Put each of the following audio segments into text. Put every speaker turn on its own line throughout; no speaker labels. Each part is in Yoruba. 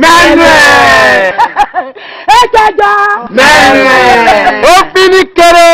Mẹ́nu ẹ̀.
Ẹ̀kẹjọ.
Mẹ́nu ẹ̀. Ó fi ní kéré.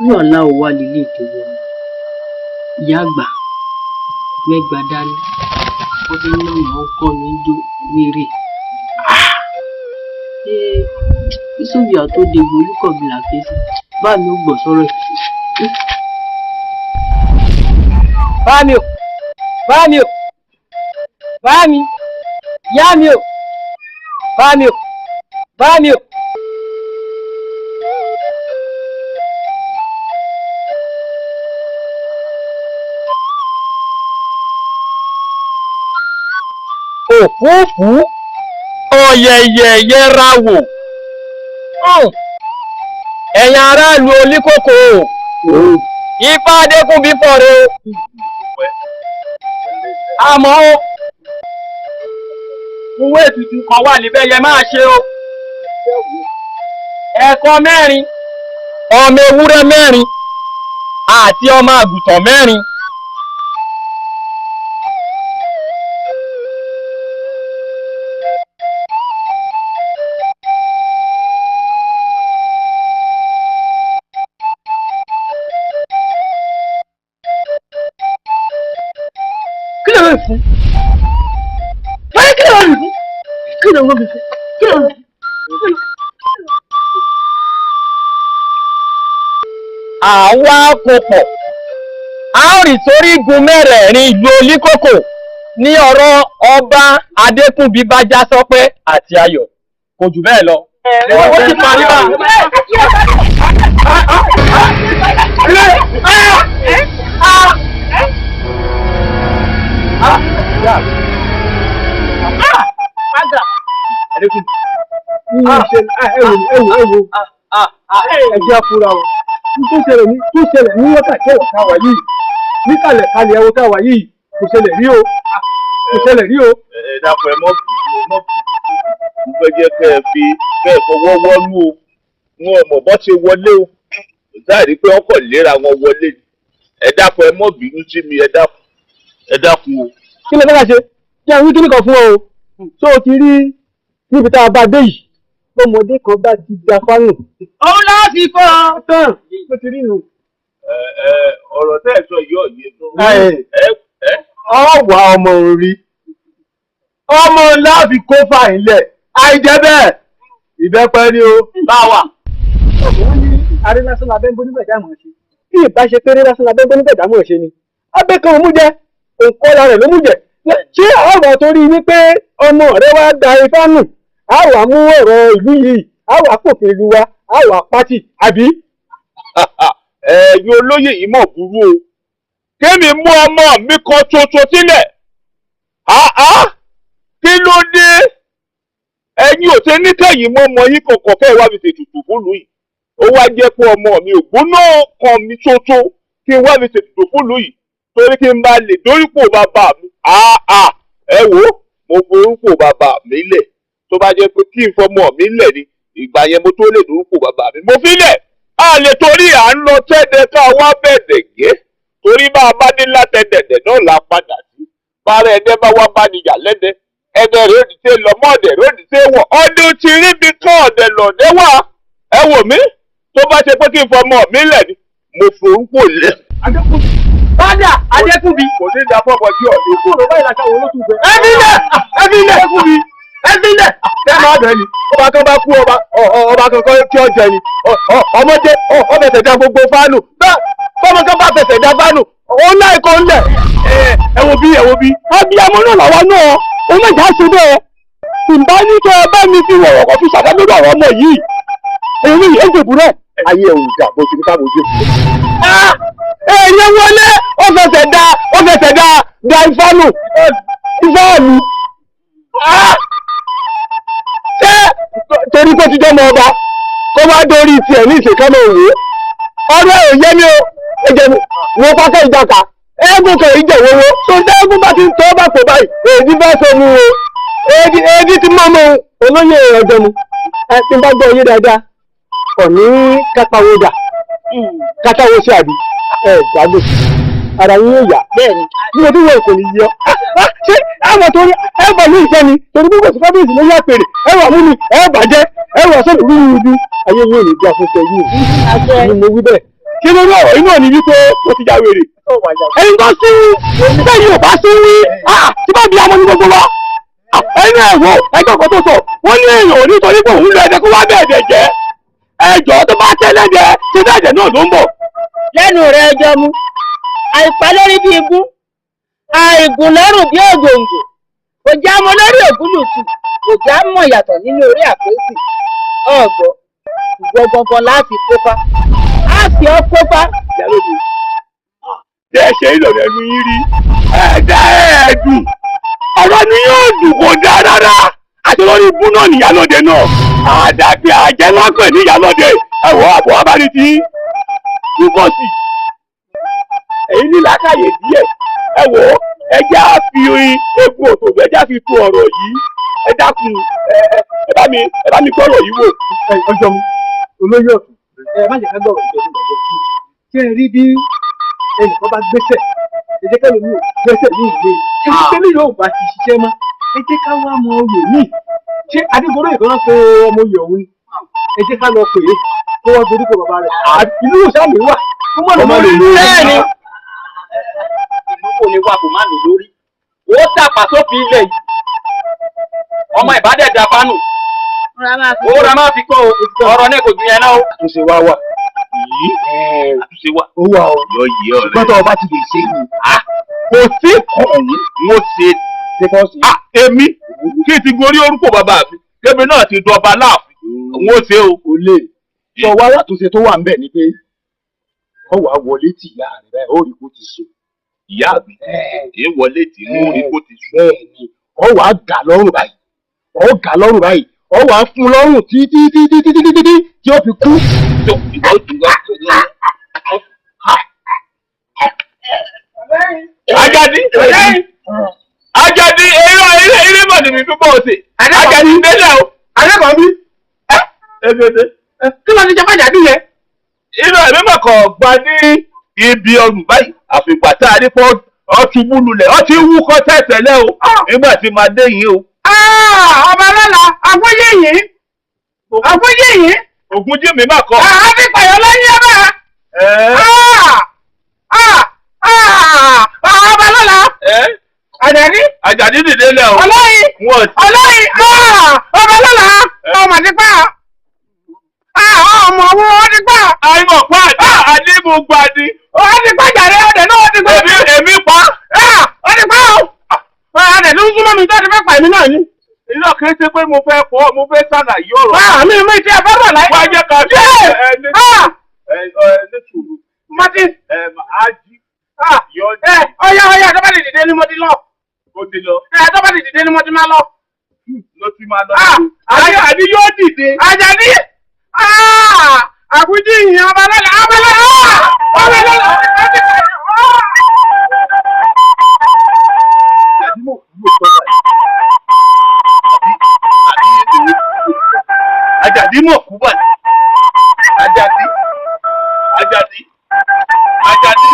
Irú àlá ò wá lílé ìtòwò mi. Ìyá àgbà mẹ́gbàá dání, wọ́n fi ń ná màá ń kọ́ mi jó wéré. Ṣé Yúsùfù tó dégbò olúkọ̀bí là ké sí? Bá mi ò gbọ́ sọ́rọ̀ yìí. Bá mi o, bá mi o, bá mi, ìyá mi o, bá mi o, bá mi o.
Òfúùfú ọ̀yẹ̀yẹ̀ yẹra wò. Ẹ̀yin aráàlú Olíkòkò, Ifá Adékúnbí fọ̀rẹ́ o. Àmọ́ o, owó ètùtù kan wà níbẹ̀ yẹn máa ṣe o. Ẹ̀kọ mẹ́rin, ọmọ ewúrẹ́ mẹ́rin àti ọmọ àgùntàn mẹ́rin.
Kí ló ń fún? Wọ́n ní kí ló ń fún? Kí ló ń fún? Kí ló ń fún?
Àwa kò pọ̀, a ó rì sórí igun mẹ́rẹ̀ẹ̀rin ìlú Olíkòkò ní ọ̀rọ̀ ọba Adékúnbí bá já sọpẹ́ àti ayọ̀, kò jù bẹ́ẹ̀ lọ. Ó ti parí bá.
Ẹ jẹ́ afura o. Tó ṣẹlẹ̀ ní tó ṣẹlẹ̀ ní wákàtí ẹ̀wọ̀ tá a wà yìí, níkàlẹ̀ kalẹ̀ ẹ̀wọ̀ tá a wà yìí, kò ṣẹlẹ̀ rí o, kò ṣẹlẹ̀ rí o.
Ẹ dákun, ẹ mọ́ mọ́, mo fẹ́ jẹ́ kẹ́ ẹ fi kẹ́ ẹ fọwọ́ wọ́nú o. Wọn ò mọ̀ bọ́ ṣe wọlé o, láì rí pé ọkọ̀ léra wọn wọlé ni. Ẹ dákun, ẹ mọ́ bínú sí mi, ẹ dákun, ẹ dákun o.
Kí ló fẹ́ ká ṣe? Kí àwọn wíkí nìkan fún ọ o. Tó o ti rí níbi tá a bá dé yìí, ọmọdé kan bá ti da fáwọn.
Òun láà fi kọ́ ọ.
Tán ló ti rí nù.
Ẹ ẹ ọ̀rọ̀ tẹ́ ẹ sọ yìí ọ̀yẹ́
Ẹ.
ẹ ẹ
Ọ wà ọmọ orí ọmọ ńlá fi kó fàyín lẹ̀, àìjẹ́ bẹ́ẹ̀ ìbẹ́pẹ ni o.
Báwa.
Wọ́n ní aré lásán labẹ́ ń bó nígbà jáàmù ṣe. Bí ìbá ṣe péré lásán labẹ́ ń bó nígbà jáàmù ṣe ni, abẹ́ kan ò mú jẹ, òǹkọ́ra rẹ̀ ló mú jẹ. Ṣé àwọn torí wípé ọmọ rẹ wá da ifá nù, á wà mú ọ̀rọ̀ ìlú yìí, á wà pòfin ìlú wa, á wà pátì àbí?
Ẹ̀yin olóyè yìí mọ̀ burú o. Kémi mú ọmọ mi kan ṣoṣo sílẹ̀, àá kí ló dé? Ẹ̀yin ò ṣe ní kẹ́yìn mọ́ ọmọ yín kọ̀ọ̀kan kẹ́ ẹ wá fi ṣètùtù fúlùú yìí. Ó wá jẹ́ pé ọmọ mi ò gbóná kan mi ṣoṣo kí n wá fi ṣètùtù fúlùú yìí torí kí n bá lè dórípò bàbá mi. Àá ẹ wò ó, mo forúpò bàbá mi lẹ̀. Tó bá jẹ́ pé kí n fọmọ mi lẹ̀ ni, ìgbà yẹn mo tó lè dórípò bàbá mi, mo fi lẹ̀. A lè torí à ń lọ tẹ́dẹ̀ ká wá bẹ̀dẹ̀ gé, torí bá a bá dé látẹ̀dẹ̀dẹ̀ náà la padà sí. Bára ẹ̀dẹ́ bá wá bá níyà lẹ́dẹ̀, ẹ̀dẹ̀ rẹ̀ òdì tẹ́ lọ mọ́, ọ̀dẹ̀ rẹ̀ òdì tẹ́ wọ̀, ọdún ti rí bí kán ọ̀dẹ̀ lọ̀dẹ́ wà. Ẹ wò mí, tó bá ṣe pé kí n fọmọ mi lẹ̀ ni, mo forúkọ lẹ̀.
Bádà Adékúnbí.
Kò ní ìdá fọ́fọ́ sí ọ̀dọ́.
Ikú rẹ̀ báyìí làṣà wo ló tún fẹ́.
Ẹ fi lẹ̀, ẹ fi lẹ̀, ẹ fi lẹ̀.
Ṣé máa bẹ̀ ni? Ọba kan bá kú, ọba ọba kankan tí ó jẹ ni. Ọmọdé ọ fẹsẹ̀ dá gbogbo fánù. Bọ́mọ kan bá fẹsẹ̀ dá fánù, òun náà kò ń lẹ̀. Ẹ wo bí, ẹ wo bí. Abiyamọ náà làwa náà, ó má jà ṣe bẹ́ẹ̀. Ìbá ní kẹ́ ẹ bá mi fi wọ̀rọ̀ kan fi ṣàdá lórí ọ̀rọ̀ ọmọ yìí. Èmi yìí ń dèbò rẹ̀. Ayé ẹ̀ ò dà bó ti ní káàbò ojú. Èèyàn wọlé, ó fẹsẹ̀ dá, ó fẹsẹ̀ dá da ifá nù. Ifá mi. Ṣé torí pé ti jọmọ ọba kó wá dórí tiẹ̀ ní ìṣèkánná òwe? Ọ̀rọ̀ ẹ̀ ò yé mi o. Ẹ jẹ́ mi wo pákẹ́ ìjàkà eégún kan ìjẹ̀ wọ́wọ́ tó ń dẹ́ eégún bá ti ń tọ́ bá pò báyìí, èdè bá sọ mu o, èdè èdè ti mọ́ mọ́ o. Olóyè ọjọ́ mu, ẹ ti bá gbọ́ yé dáadáa, ọ̀ní kápáwó dà kátáwó sí àbí ẹ gbàgbé ara yín yóò yá.
Bẹ́ẹ̀ni.
Bí o ti wọ kò ní yọ. Ṣé àwọn torí ẹ bọ̀ ní ìfẹ́ ni, torí bí kò sí kábíyèsí ló yá pèrè, ẹ wà mú mi, ẹ bàjẹ́, ẹ wà sọ́dọ̀ rúru ibi ayé yóò ní bí afẹ́fẹ́ yìí ni mo wí bẹ́ẹ̀. Ṣé lórí ọ̀rọ̀ inú ẹ̀ ní wípé ó ti já wèrè? Ẹni tó sí sẹ́yìn ò bá sí wí tí bá bí amọ́ ní gbogbo wa. Ẹni ẹ̀ wo ẹgbẹ́ kan tó sọ, wọ́n ní èèyàn ò nítorí pé òun lọ ẹ̀dẹ̀ kó wá bẹ́ẹ̀ dẹ̀ jẹ́. Ẹjọ́ tó bá tẹ́lẹ̀ dẹ ṣe bẹ́ẹ̀ dẹ̀ náà ló ń bọ̀.
Lẹ́nu rẹ̀ ẹjọ́ mu, àìpá lórí bí igún, àìgùn lọ́rùn bí ògòǹgò, kò já mọ lórí ògúlùtù, kò já mọ̀ yàtọ̀ nínú orí àpèsì. Ọ̀gbọ́, ìwọ gangan láti kópa, á fi ọ́ kópa.
Tẹ́ ẹ ṣe ìlọ̀rọ̀ ẹnu yín rí, ẹ̀ẹ́dá ẹ̀ẹ́dùn, ọ̀rọ̀ ni yóò dùn kò dáa rárá. Àti lórí ibú náà níyàlóde náà, àdàbí àjẹ́ lápẹ̀ níyàlóde, ẹ̀wọ̀ àbọ̀ abáni ti túbọ̀ sí. Èyí ní làákàyè díẹ̀, ẹ wò ó, ẹ jẹ́ á fi egun òtòbí, ẹ jẹ́ á fi tu ọ̀rọ̀ yìí, ẹ dákun, ẹ bá mi gbọ́rọ̀ yìí wò.
Ọjọ́ mu, olóyè ọ̀tún, ẹ má jẹ́ ká gbọ́rọ̀ ìjọba ìjọba. Ṣé ẹ rí bí ẹnìkan bá gbẹ́sẹ̀, ẹ jẹ́ kẹ́lòmíì ò gbẹ́sẹ̀ ní ìlé. Ṣé tẹ́lẹ̀ yóò bá ti ṣiṣẹ́ mọ́? Ẹ jẹ́ ká wá mọ oyè míì. Ṣé Adégoróyè kan pé ọmọ oyè òun ni? Ẹ jẹ́ ká lọ pè é kó wá gorí kó bàbá rẹ̀. Ìlú òṣàlù wà. Kó mọ̀ lọ́mọ lè lórí.
Bẹ́ẹ̀ni, ìlú kò ní wà kó má lò lórí. Ó tàpá sófin ilẹ̀ yìí. Ọmọ ìbádẹ́ẹ̀dá fánù. Ó ra máa fi kọ́ o. Ọ̀rọ̀ náà kò ju yẹn náà o.
Àtúnṣe wá wà.
Àtúnṣe wà.
Ó wà o.
Yọ yí ọ̀rẹ́.
Ṣùgbọ́n tó o bá ti lè ṣe é ni.
Kò sí ọ̀hún mo ṣe. Èmi kí n ti gorí orúkọ bàbá mi, kébì náà ti dọba láàfin, n ó ṣe o.
Kò lè. Sọ wá látúnṣe tó wà ń bẹ̀ ni pé ọ wà wọlé tì ìyá rẹ̀ báyìí, ó rí kó ti sùn.
Ìyá mi, èé wọlé tì í, ó rí kó ti sùn.
Bẹ́ẹ̀ni, ọ wà gà lọ́rùn báyìí, ọ gà lọ́rùn báyìí, ọ wà fún lọ́rùn títí títí títí títí tí ó fi kú.
Ajadi, Ajadi, eré eré eré mọ̀ ní mi túbọ̀ ọ̀sẹ̀. Ajadi délẹ̀ o.
Adékọ̀ọ́bí. Kí ló ti jẹ fàjàdí yẹn?
Inú ẹ̀mí mọ̀ kàn gba ní ibi ọrùn báyìí. Àfìgbà tá a rí pọ́ ọtúbú lulẹ̀, ọtí wúkọ́ tẹ̀tẹ̀lẹ̀ o. Nígbà tí màá dé yìí o.
Ọba lọ́la, àfúyè yìí. Àfúyè yìí.
Ògùn jí mi má kọ.
Àfi pààyàn lọ́yìn ọba. Ọba lọ́la. Àjàdí.
Àjàdí dìde lẹ o.
Ọlọ́yin. Ọlọ́yin. Ọba lọ́la. Ọmọ nípa. Ọmọ owó ó ti gbà.
Àìmọ̀ pa àdá àdébùgbàdì.
Ó ti gbà jàre ọ̀dẹ̀ náà ó ti gbà.
Èmi pa.
Ó ti pa o. Ọ̀dẹ̀ ló ń súnmọ́ mi tó ti fẹ́ pa èmi náà ni.
Iná kìí ṣe pé mo fẹ́ pọ̀, mo fẹ́ ṣàlàyé ọ̀rọ̀.
Mi mi ti ẹ fẹ́ rọ̀ láyé.
Wá jẹ́ ká fi ẹ ní sùúrù.
Mo ti.
Ẹ máa jí.
Ọ̀yá ọ̀yá tó bá ti dìde ni mo ti lọ.
Ó ti lọ.
Tó bá ti dìde ni mo ti máa lọ.
Ló ti máa lọ. Àní yóò dìde.
Àjàdí. Àkújí ìyìn ọba lọ́la ọba lọ́la ọba lọ́la.
Àjàdí mọ̀ kú báyìí. Àjàdí. Àjàdí. Àjàdí.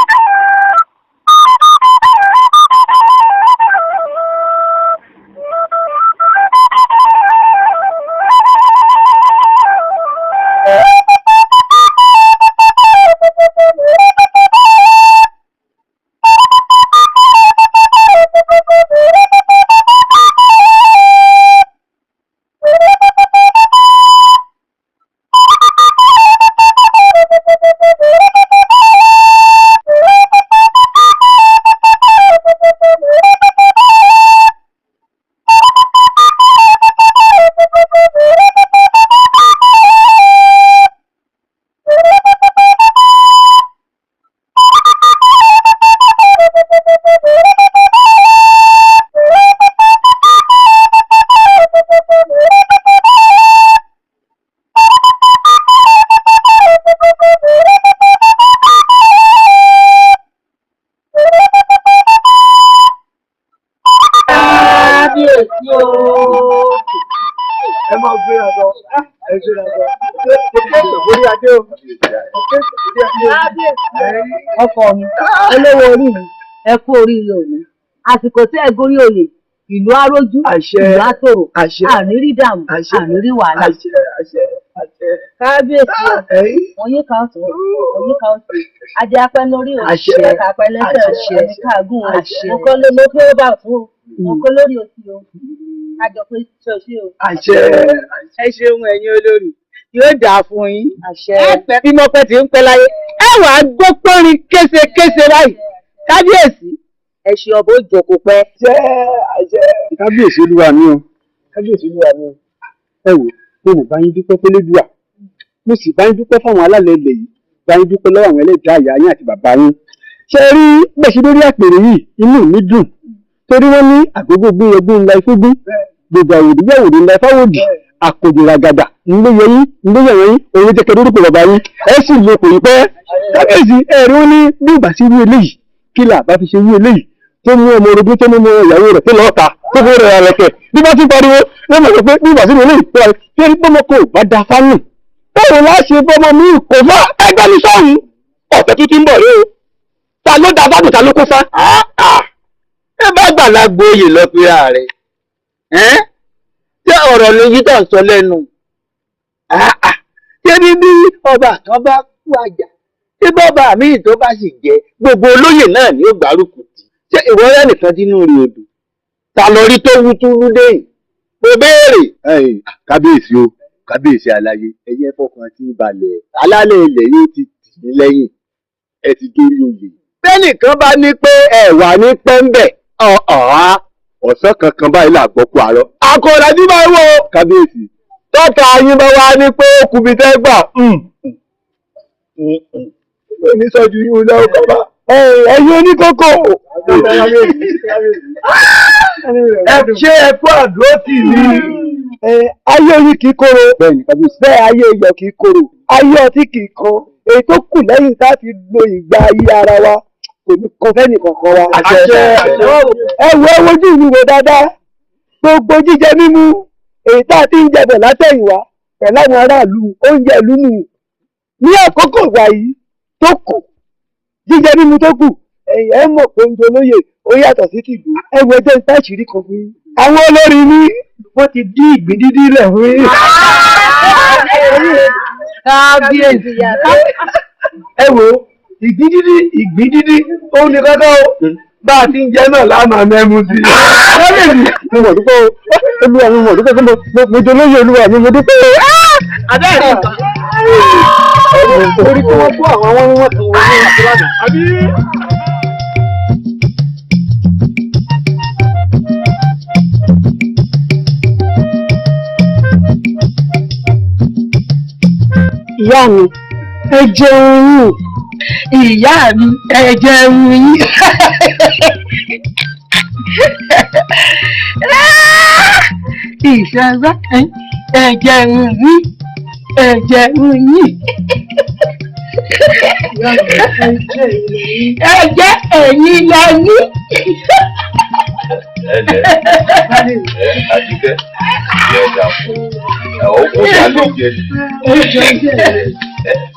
Kábíyèsí o.
Ẹ máa gbéra lọ. Ẹ gbéra lọ. Orí adé o.
Ọkọ mi, olówó orí mi, ẹ kú oríire òní. Àsìkò tí ẹ gorí oyè, ìlú arójú, ìlú àtòrò, àní rí dààmú, àní rí wàhálà. Kábíyèsí o, Wọ́n yí ká ọ̀tún, wọ́n yí ká òsì. Adé apẹ́ lórí o, bàtà apẹ́ lẹ́sẹ̀ o, ẹ̀mí káàgùn o. Mo kọ́ ló mo kó bá ọ̀tún o, mo kó lórí òsì o. A jọ pé ṣe o.
Àṣẹ.
Ẹ ṣeun ẹ̀yin olórí, yóò dáa fún yín. Ẹ pẹ́ bí mọ́pẹ́ ti ń pẹ́ láyé. Ẹ wàá gbọ́ pọ́nrin késekése báyìí. Kábíyèsí, ẹ ṣe ọba ó jókòó pẹ́.
Àṣẹ.
Kábíyèsí olúwa mi o, kábíyèsí olúwa mi o. Ẹ wò, mo mọ̀ bá yín dúpẹ́ fẹ́lẹ́dùà, mo sì bá yín dúpẹ́ fáwọn alálẹ̀ ilẹ̀ yìí, bá yín dúpẹ́ lọ́wọ́ àwọn ẹlẹ́dàá ìyá yín àti bàbá yín. Ṣé ẹ rí bẹ́ẹ̀ ṣe lórí àpèrè yìí, inú mi dùn torí wọ́n ní àgógó gbóyẹgbó ńlá ifógún, gbogbo àwòdì yẹ̀wòdì ńlá ifáwòdì, àkòjò ràgàdà ńlẹ́yẹ yín ńlẹ́yẹ yín, òun jẹ́ kẹ́ lórúkọ bàbá yín, ẹ sì lè pè é pẹ́. Kábíyèsí, ẹ rí wọn ní bí ìgbà sí irú eléyìí, kí là bá fi ṣe irú eléyìí tó mú ọmọ orogún tó mú ọmọ ìyàwó rẹ̀ tó lọ́ọ́ ta tó fún rẹ̀ rẹ̀ kẹ̀ bí bá ti pariwo ló mọ̀ sọ pé bí ìgbà sí irú eléyìí tó wà ní ṣé bọ́mọ kò bá da fánù báwo la ṣe bọ́mọ mi kò fá ẹgbẹ́ mi sọ́hún ọ̀tẹ̀ tó ti ń bọ̀ rí o ta ló da fánù ta ló kó fá.
Ẹ bá gbàlagbó oyè lọ pé ààrẹ ṣé ọ̀rọ̀ lójú tó ń sọ lẹ́nu ṣé bíbí ọba kan bá kú àjà ṣé bọ́ba míì tó bá sì jẹ gbogbo olóyè náà ni ó gbárùkù tì ṣé ìwọ rẹ nìkan dínú rí odò ta lọ rí tó wú túlú dé yìí mo béèrè.
Kábíyèsí o, kábíyèsí aláyé, ẹyẹ fọkàn tí ń balẹ̀, alálẹ̀ ilẹ̀ yóò ti tì í lẹ́yìn, ẹ ti dórí oyè.
Bẹ́nìkan bá ní pé ẹ wà ní pẹ́ńbẹ̀ ọ̀hán.
Ọ̀sán kankan báyìí là gbọ́ kú àárọ̀.
Akọ̀ọ̀dájú máa ń wò.
Kábíyèsí.
Tọ́ka yín bá wá ní pé ó kùbi tẹ́ gbà.
Ní sọ́jú yín lọ́wọ́ kọ́ba.
Ẹ̀yin oníkókó.
Ẹ ṣe ẹ kú àdúró tì mí.
Ayé oyin kì í korò. Bẹ́ẹ̀ ayé iyọ̀ kì í korò. Ayé ọtí kì í kan. Èyí tó kù lẹ́yìn tá a fi lo ìgbà ayé ara wa kò ní kan fẹ́ni kankan wa. Ẹ wo ẹ wojú mi wò dáadáa. Gbogbo jíjẹ mímu èyí tá a ti ń jẹbẹ̀ látẹ̀yìnwá pẹ̀lú àwọn aráàlú oúnjẹ ìlú nù. Ní àkókò ìgbà yìí tó kù jíjẹ mímu tó kù ẹ̀yìn ẹ̀ mọ̀ pé oúnjẹ olóyè ó yàtọ̀ sí tìlú. Ẹ wo ẹjẹ́ ń táṣìírí kan fún yín. Àwọn olórí ní wọ́n ti dín ìgbín dídí lẹ̀ fún yín.
Kábíyèsí.
Ẹ wo ìgbín dídí ìgbín dídí òun ni kọ́kọ́ o bá a ti ń jẹ náà láàmà mẹ́mu sí i.
Kábíyèsí, mo mọ̀ dúpẹ́ o, olúwa mi mọ̀ dúpẹ́ pé mo jolóyè olúwa mi mo dúpẹ́ o.
Abẹ́rẹ́ nǹkan.
Orí tí wọ́n kó àwọn àwọn wọn kan wọlé ìlànà.
Ìyá mi, ẹ jẹun yín.
Ìyá mi, ẹ jẹun yín. Ìṣẹ́gbá, ẹ jẹun yín, ẹ jẹun yín. Ẹ jẹ́ ẹ̀yin lẹ ní.
Àjíkẹ́, ìyá ẹ̀dá fún ẹ̀ ó kó dá ló jẹ ní.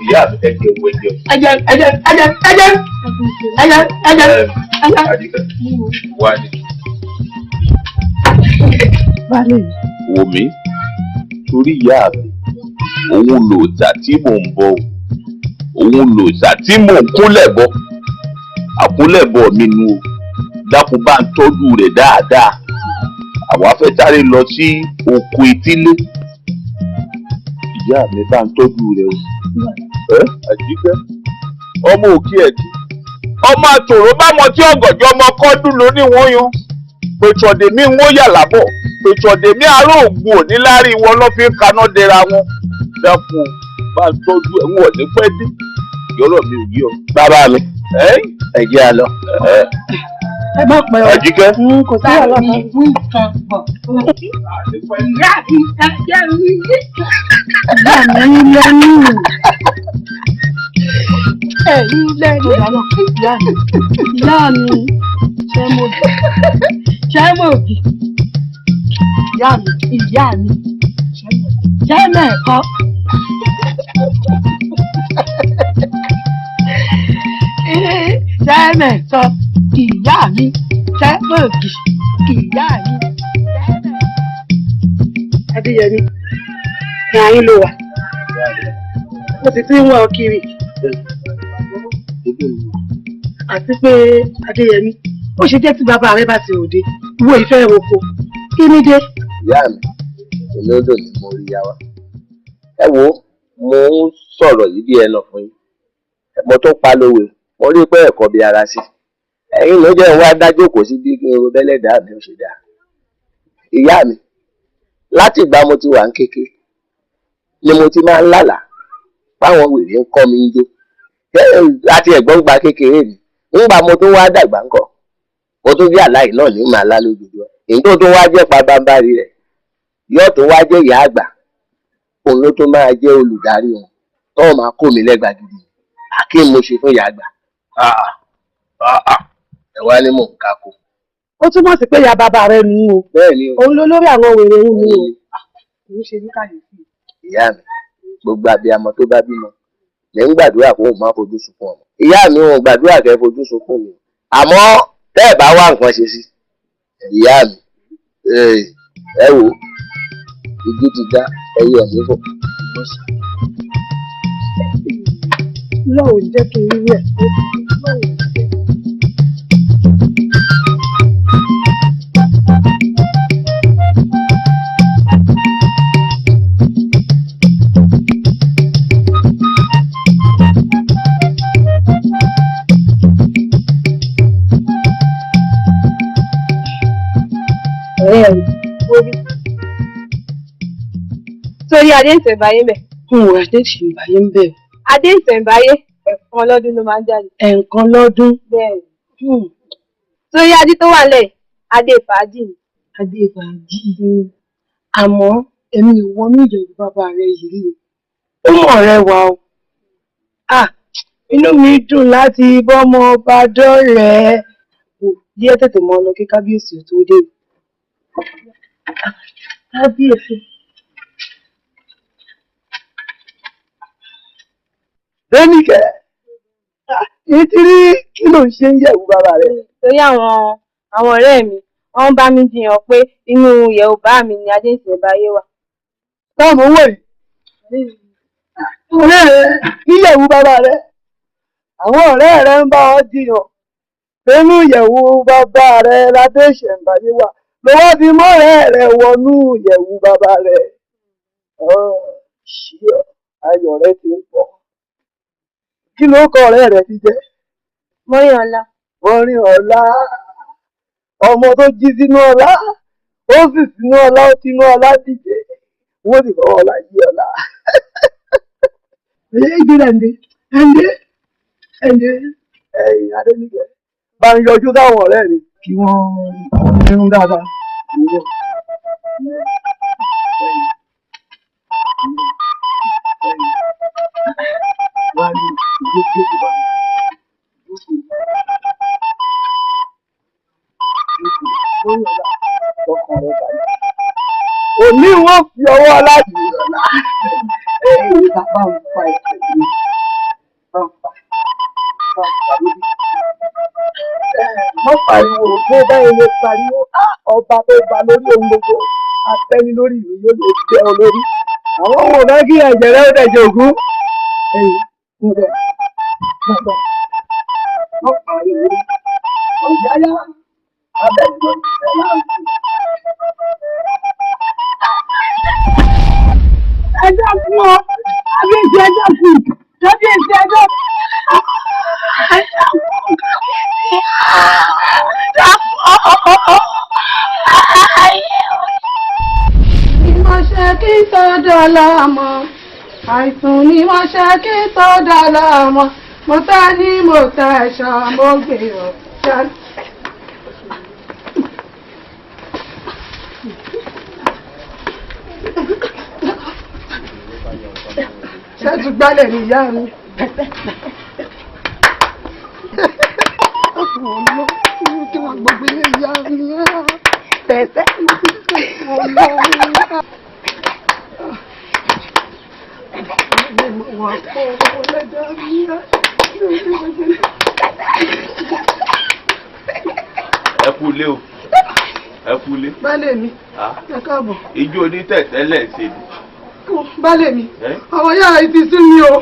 Ìyá mi ẹ jẹun ẹ jẹun.
Ẹ jẹun, ẹ jẹun, ẹ jẹun, ẹ jẹun, ẹ jẹun, ẹ jẹun.
Àjíkẹ́, wá ní. Wò mí, torí ìyá mi, òun lòòṣà tí mò ń bọ, òun lòòṣà tí mò ń kúnlẹ̀ bọ, àkúnlẹ̀ bọ mi nu o, dákun bá ń tọ́jú rẹ̀ dáadáa. Àwa fẹ́ sáré lọ sí oko etílé. Ìyá mi bá ń tọ́jú rẹ̀ o. Ẹ Àjíkẹ́, ọmọ òkè ẹ̀dí. Ọmọ àtòrò bá mọ tí ọ̀gànjọ́ ọmọ kọ́dún ló ní wọ́n yan. Pètòdè mi ń wó yàrá bọ̀. Pètòdè mi àárò ògùn òní lárí wọn lọ́ fi ń kaná dẹra wọn. Dákun bá ń tọ́jú ẹ̀ ń wọ̀ ní pẹ́ dé. Yọ̀rọ̀ mi ò yí ọ.
Bàbá mi, ẹ jẹ́ a lọ.
Ẹ má pẹ́ o.
Àjíkẹ́.
Kò sí wàhálà kan.
Ìyá mi, ẹ jẹun yín.
Ìyá mi, ẹ̀yin lẹ ní.
Ẹ̀yin lẹ ní.
Ìyá mi, ìyá mi, ṣé mo bì? Ṣé mo bì? Ìyá mi, ìyá mi, ṣé mẹ́ẹ̀kọ́?
Ṣé mẹ́ẹ̀kọ́? Ìyá mi, ṣé mo bì? Ìyá mi.
Adéyẹmí, ní ayé ló wà. Mo sì ti ń wá ọ kiri. Àti pé Adéyẹmí, ó ṣe jẹ́ tí bàbá rẹ bá ti òde, ìwọ ìfẹ́ roko. Kí ni dé?
Ìyá mi, olódò ni mo rí yá wa. Ẹ wo, mo ń sọ̀rọ̀ yìí bí ẹnu fún yín. Mo tún pa lówe, mo rí pé ẹ̀kọ́ bí ara sí. Ẹ̀yin ló jẹ́ wá dájókòó sí bí kí n ro bẹ́lẹ̀dá mi ò ṣe dáa. Ìyá mi, láti ìgbà mo ti wà ń kéke ni mo ti máa ń lálàá báwọn wèrè ń kọ́ mi ń jó. Láti ẹ̀gbọ́n gba kékeré mi, ńgbà mo tún wá dàgbà ńkọ́, mo tún bí àláì náà ní màá lá lójoojúmọ́. Èyí tó tún wá jẹ́ pabambarì rẹ̀ yóò tún wá jẹ́ ìyá àgbà, òun ló tún máa jẹ́ olùdarí wọn tó máa kó mi lẹ́gbàá gidi. Kí mo ṣe fún ìyá àgbà? Ẹ wá ní mò ń kákó.
Ó túmọ̀ sí pé ìyá bàbá rẹ nù ú o.
Bẹ́ẹ̀ni o.
Òun ló lórí àwọn wèrè ń nù o. Kì í ṣe ní kàyéfì.
Ìyá mi, gbogbo abiyamọ tó bá bímọ lè ń gbàdúrà kó o má fojú sunkún ọmọ. Ìyá mi ò gbàdúrà kẹ́ fojú sunkún mi. Àmọ́ tẹ́ ẹ̀ bá wá nǹkan ṣe sí. Ìyá mi, ẹ wò, igi ti dá ẹyẹ mi fò.
Lọ́wọ́ jẹ́ kí n rí ẹ̀.
Torí Adé ìṣẹ̀ǹbáyé mẹ́.
Adé ìṣẹ̀ǹbáyé ń bẹ̀.
Adé ìṣẹ̀ǹbáyé ẹ̀ẹ̀kan lọ́dún ló máa ń jáde.
Ẹ̀ẹ̀kan lọ́dún.
Bẹ́ẹ̀. Torí Adé tó wà lẹ̀, Adé fàájì ni.
Adé fàájì. Àmọ́ èmi ò wọnú ìyẹ̀wù bàbá rẹ yìí rí o. Ó mọ̀ rẹ wà o. Inú mi dùn láti bọ́mọ ọba dọ́rẹ̀ẹ́. Bí ẹ tètè mọ lọ kí kábíyèsí tó dé o. Kábíyèsí.
Dénìkẹ́, ìtìrí kí ló ń ṣe ń yẹ̀wù bàbá rẹ̀?
Torí àwọn ọ̀rẹ́ mi, wọ́n bá mi jiyàn pé inú ìyẹ̀wù bá mi ni Adé ìṣẹ̀ǹbáyé wà.
Táwọn owó yìí, ọ̀rẹ́ rẹ̀ níyẹ̀wù bàbá rẹ̀, àwọn ọ̀rẹ́ rẹ̀ ń bá ọ jiyàn pé inú ìyẹ̀wù bàbá rẹ̀ ládé ìṣẹ̀ǹbáyé wà. Ló wá fi mọ́rẹ́ rẹ̀ wọnú ìyẹ̀wù bàbá rẹ̀. Ṣíọ, ayọ̀ rẹ̀ ti ń pọ̀. Kí ló kọ ọ̀rẹ́ rẹ̀ ti jẹ́?
Mọ́rìnọlá.
Mọ́rìnọlá. Ọmọ tó jí sínú ọlá, ó sì sínú ọlá, ó tinú ọlá díje. Wọ́n sì fọwọ́ ọlá yí ọlá.
Ìgbéra ǹdẹ, ǹdẹ, ǹdẹ.
Ẹ̀yin Adéníkẹ́, bá ń yọjú sáwọn ọ̀rẹ́ mi.
Kí wọ́n rírun dáadáa.
Òní wọ́n fi ọwọ́ aláàjì ọ̀la.
Bàbá ń fa ẹsẹ̀ mi. Bá ń fa. Bá ń fa lórí.
Wọ́n pariwo bó báyìí lè pariwo ọba tó ba lórí ohun gbogbo abẹ́ni lórí mi yóò lè jẹ́ olórí. Àwọn ohun ọ̀gá kí ẹ̀jẹ̀ rẹ̀ ó dẹ̀jẹ̀ ògún. Ẹ̀yìn ǹjẹ́ bàbá wọ́n pariwo ọ̀yáyá abẹ́ni lórí mi náà.
Ẹ dákun o, kábíyèsí ẹ dákun, kábíyèsí ẹ dákun. Ẹ dákun, kábíyèsí. Dákun. Ni mo ṣe kí tó dọ́là mọ́, àìsùn ni mo ṣe kí tó dọ́là mọ́, mo tẹ́ ní mo tẹ́ ṣá mo gbé ọ̀ ṣá. Ṣé tún gbálẹ̀ ní ìyá mi? Kí wọ́n gbogbo ilé ìyá mi tẹ̀sẹ̀.
Ẹ kú ilé o, ẹ kú ilé.
Baálé mi, ẹ káàbọ̀.
Ijó onítẹ̀tẹ́lẹ̀ ṣe ni.
Baálé mi, àwọn yàrá yìí ti sú mi o.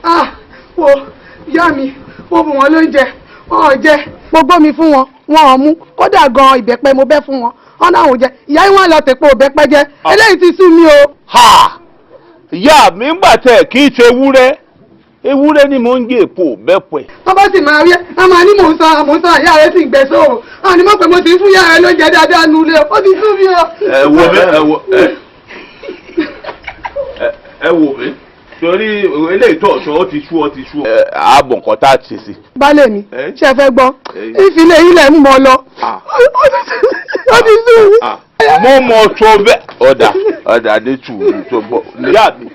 Ah, wo ìyá mi, mo bù wọ́n lóúnjẹ, wọn ò jẹ. Mo gbómi fún wọn, wọn ò mú. Kódà gan ìbẹ́pẹ mo bẹ́ fún wọn, wọn náà ò jẹ. Ìyá yín wọn lọ tẹ̀pọ̀ ìbẹ́pẹ jẹ. Eléyìí ti sú mi o.
Ha! Ìyá mi ń gbà tẹ̀ kí í ṣe ewúrẹ́. Ewúrẹ́ ni mò ń jẹ èpo ìbẹ́pẹ.
Tó bá sì máa rí ẹ, a máa ní mò ń san, mò ń san, ìyá rẹ sì ń gbẹ sóòrùn. Àwọn ni mo pè mo ti fún ìyá rẹ lóúnjẹ dáadáa nulẹ̀, ó ti sú mi o.
Ẹ wo mi, ẹ wo ẹ ẹ wò mí torí eléyìí tó ọ̀sán ó ti sú ọ ti sú ọ. Ààbò nǹkan tá a ti ṣe.
Baálé mi, ṣé ẹ fẹ́ gbọ́? Ìfilẹ̀ ilẹ̀ ń mọ lọ. Ó ti sú mi.
Mo mọ sọ bẹ́ẹ̀. Ọ̀dà ọ̀dà ní tùrù tó bọ̀. Ìyá mi.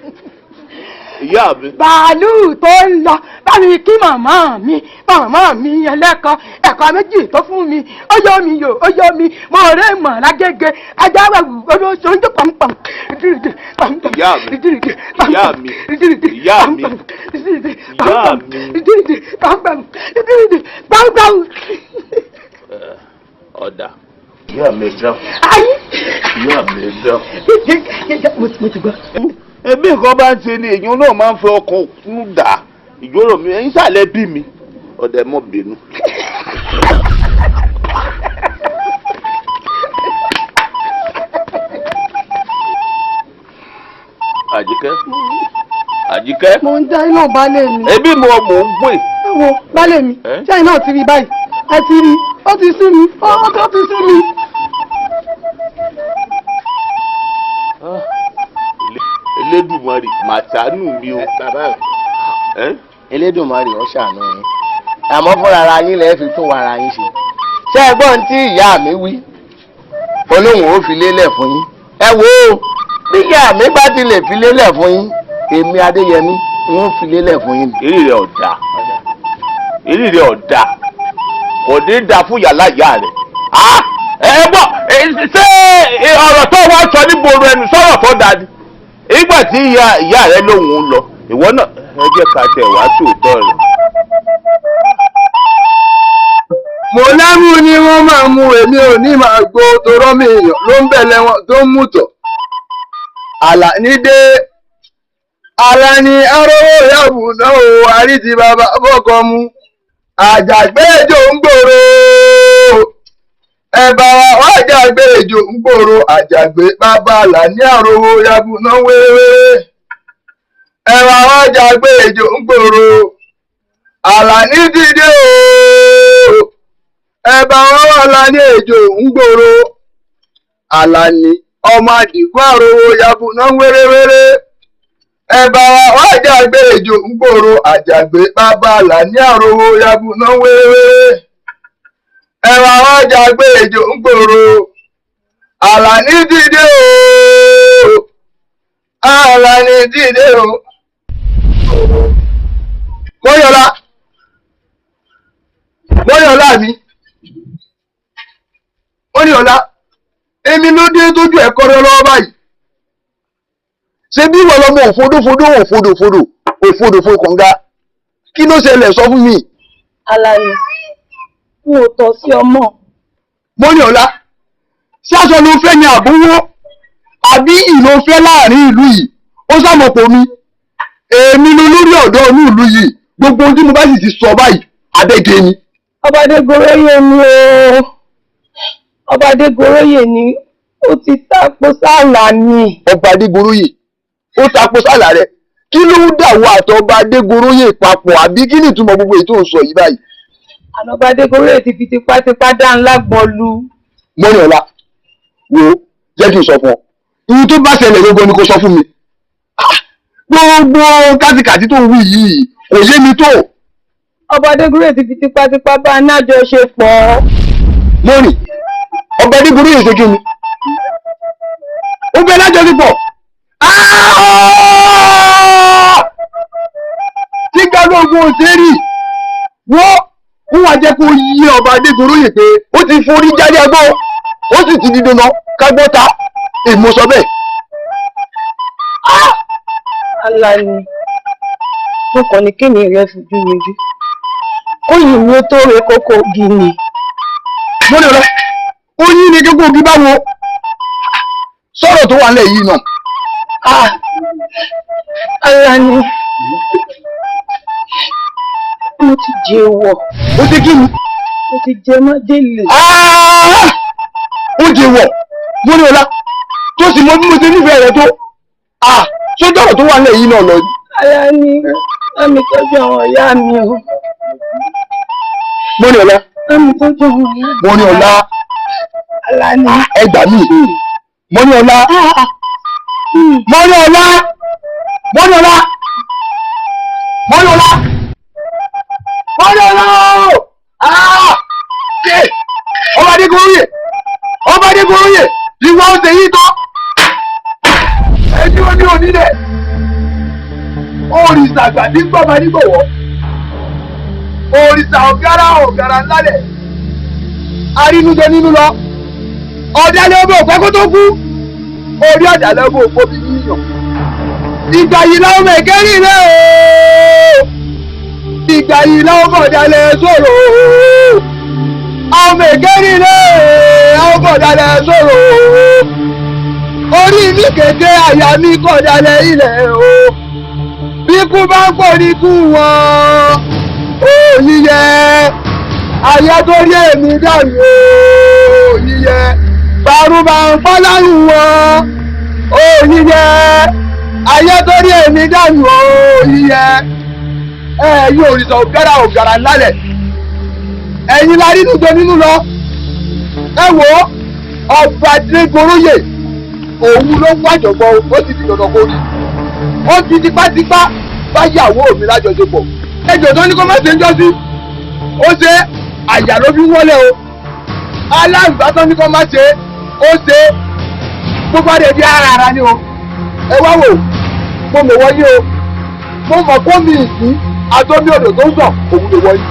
Ìyá mi.
Bàálù tó ń lọ bá mi kí màmá mi, màmá mi ẹlẹ́kọ̀ọ́ ẹ̀kọ́ méjì tó fún mi, ó yọ mi yò, ó yọ mi, mo rẹ́ mọ̀ lágége, ajá wà wù, oṣooṣù pàmpàm, dídì pàmpàm, dídì pàmpàm, dídì pàmpàm, dídì pàmpàm, dídì pàmpàm, dídì pàmpàm.
Ọ̀dà. Ìyá mi dán. Ìyá mi dán.
Mo ti gbọ́.
Ẹbí nǹkan bá ń ṣe ni èèyàn náà máa ń fẹ́ ọkàn kún dà ìjọ́rọ̀ mi ẹ̀yin sàlẹ̀ bí mi ọ̀dẹ̀ mọ́ bínú. Àjíkẹ́ Àjíkẹ́.
Mo ń já iná baálé mi.
Ẹbí mo mò ń gbè.
Ẹ wo baálé mi, ṣé iná ti rí báyìí? Ẹ ti rí, ó ti sú mi, ó ti sú mi.
Elédùmarè mà ṣàánú mi o.
Bàbá rẹ Elédùmarè ó ṣàánú yín, àmọ́ fúnra ara yín lẹ́ẹ̀ fi tún ara yín ṣe. Ṣé ẹ gbọ́n tí ìyá mi wí? Olóhùn ó fi lélẹ̀ fún yín. Ẹ wo bí ìyá mi bá ti lè fi lélẹ̀ fún yín, èmi Adéyẹmí ń fi lélẹ̀ fún yín.
Eré rẹ̀ ọ̀dà, eré rẹ̀ ọ̀dà, kò ní da fún yàrá ìyá rẹ̀. Ẹ gbọ́, ṣé ọ̀rọ̀ tó wá sọ nígboro ẹnu sọ̀rọ̀ tó dáa ni? Ìgbà tí ìyá rẹ lòun ń lọ, ìwọ náà ẹ jẹ́ ká tẹ̀ wá tòótọ́ rẹ̀.
Mo lẹ́mú ni wọ́n máa mú, èmi ò ní máa gbó torọ́ mi èèyàn ló ń bẹ̀lẹ̀ wọn tó ń mú tọ̀. Àlàní dé, Àlàní arówó yàbù náà o, àrí ti bàbá bọ́kọ mu. Àjàgbéjò ń gbòòrò, ẹ̀bà wa àjàgbéjò ń gbòòrò, àjàgbé bàbá Àlàní arówó yàbù náà wéréwéré. Ẹ̀bà wa àjàgbéjò ń gbòòrò, Àlàní ti dé o. Ẹ̀bà wọn wà lání ejò ń gbòòrò, Àlàní ọmọ Àdìgún àròwò yàbù náà wéréwéré. Ẹ̀bà wọn àjàgbé ejò ń gbòòrò, àjàgbé bàbá Àlàní àròwò yàbù náà wéréwéré. Ẹ̀bà wọn àjàgbé ejò ń gbòòrò, Àlàní ti dé o. Àlàní ti dé o. Mọ́yọ̀lá, Mọ́yọ̀lá mi, Mọ́yọ̀lá, èmi ló dé tójú ẹ̀kọ́ rẹ lọ́wọ́ báyìí. Ṣé bí ìwọ lọmọ òfodófodó òfodòfodò òfodòfo kànga? Kí ló ṣẹlẹ̀ sọ fún mi?
Àlàní, n ò tọ́ sí ọmọ.
Mọ́yọ̀lá, ṣáṣọ ló fẹ́ ni àbúwọ́ àbí ìlò fẹ́ láàrin ìlú yìí? Ó sàmọ̀pọ̀ mi. Èmi ló lórí ọ̀dọ́ inú ìlú yìí. Gbogbo ohun tí mo bá sì ti sọ báyìí, abẹ́gẹ́ ni.
Ọba Adégoróyè ni o. Ọba Adégoróyè ni ó ti tapo sáàlà ni.
Ọba Adégoróyè ó tapo sáàlà rẹ. Kí ló ń dàwọ́ àtọba Adégoróyè papọ̀ àbí kí ni ìtumọ̀ gbogbo èyí tó ń sọ yìí báyìí?
Àná Ọba Adégoróyè ti fi tipátipá dá ńlá gbọ́n lu.
Mọ́yọ̀lá, wo jẹ́ kí n sọ fún ọ. Ihun tó bá ṣẹlẹ̀ gbogbo ni kò sọ fún mi. Gbogbo kátìkàtì tó ń wí yìí kò yé mi tó.
Ọba Adégoróyè ti fi tipátipá bá a nájọṣepọ̀.
Mọ́rìn, Ọba Adégoróyè ṣe kí ni? Ó bẹ lájọṣepọ̀. Tí gbàgbọ́gbọ́ ṣe rí, wọ́n ń wá jẹ́ kó yé Ọba Adégoróyè pé ó ti forí jáde agbó, ó sì ti di dandan kágbọ́ ta, èmo sọ bẹ́ẹ̀.
Àlàní, mo kàn ní kí ni rẹ fojú rojú kó yìí ní ó tó re kókó ògì ni.
Mọ́ni ọ̀rẹ́, ó yín ní kókó ògì báwo? Sọ̀rọ̀ tó wà nílẹ̀ yìí náà.
Àlàní, Mo ti jẹ wọ̀.
Ó ti kí ni?
Mo ti jẹ májèlé.
Ó jẹ wọ̀ Mọ́níọlá tó sì mọ bí mo ṣe nífẹ̀ẹ́ rẹ tó. Sójú ọ̀rọ̀ tó wà nílẹ̀ yìí náà lọ.
Alani, bá mi tọ́jú àwọn ìyá mi o.
Mọ́níọlá.
Bá mi tọ́jú àwọn ìyá mi.
Mọ́níọlá.
Alani.
Ẹ gbà mí. Mọ́níọlá. Mọ́níọlá. Mọ́níọlá. Mọ́níọlá. Mọ́níọlá. Ọba Adégoróyè. Ọba Adégoróyè. Ìwọ ọ̀sẹ̀ yìí tán. Ẹni ó ní onílẹ̀. Òrìṣà àgbà tí ń gbọ́ba nígbọ̀wọ́. Òrìṣà ọ̀gára ọ̀gára ńlálẹ̀. Arínújẹ nínú lọ. Ọ̀dàlẹ̀ ọmọ òpẹ́ kó tó kú. Orí ọ̀dàlẹ̀ ọmọ òpó bí yíyàn. Ìgbà yìí láwọn ọmọ ẹ̀kẹ́ rìn rẹ̀ ooo. Ìgbà yìí láwọn ọmọ ọ̀dàlẹ̀ sọ̀rọ̀ ooo. Àwọn ọmọ ẹ̀kẹ́ rìn rẹ̀ ooo. Àwọn ọmọ ọ̀dàlẹ̀ sọ̀rọ̀ ooo. Orí mi kété àyà mi kọ̀dàlẹ̀ ilẹ̀ ooo. Bí kú bá ń pọ̀ ní kú wọn, ó yíyẹ. Ayé tó rí èmi dànù ó yíyẹ. Bàrú bá ń pọ́ lárùn wọn, ó yíyẹ. Ayé tó rí èmi dànù ó yíyẹ. Ẹ̀yin òrìṣà ògárá ògárá lálẹ̀. Ẹ̀yin la rínú jọ nínú lọ. Ẹ wò ó, Ọba Adégoróyè, òun ló wájọ̀gbọ́n ó sì di dandan kó rí. Ó fi tipátipá báyàwó mi lájọṣepọ̀. Ejò tó ní kó má ṣe ń jọ́sí. Ó ṣe àyà ló fi ń wọlé o. Aláǹgbá tó ní kó má ṣe ó ṣe gbogbo àdé di ara ara ni o. Ẹ wá wò, mo mọ̀ wọ́n yí o. Mo mọ̀ kó mi ìsín àtọ́mí odò tó ń sàn òun lè wọ́n yí.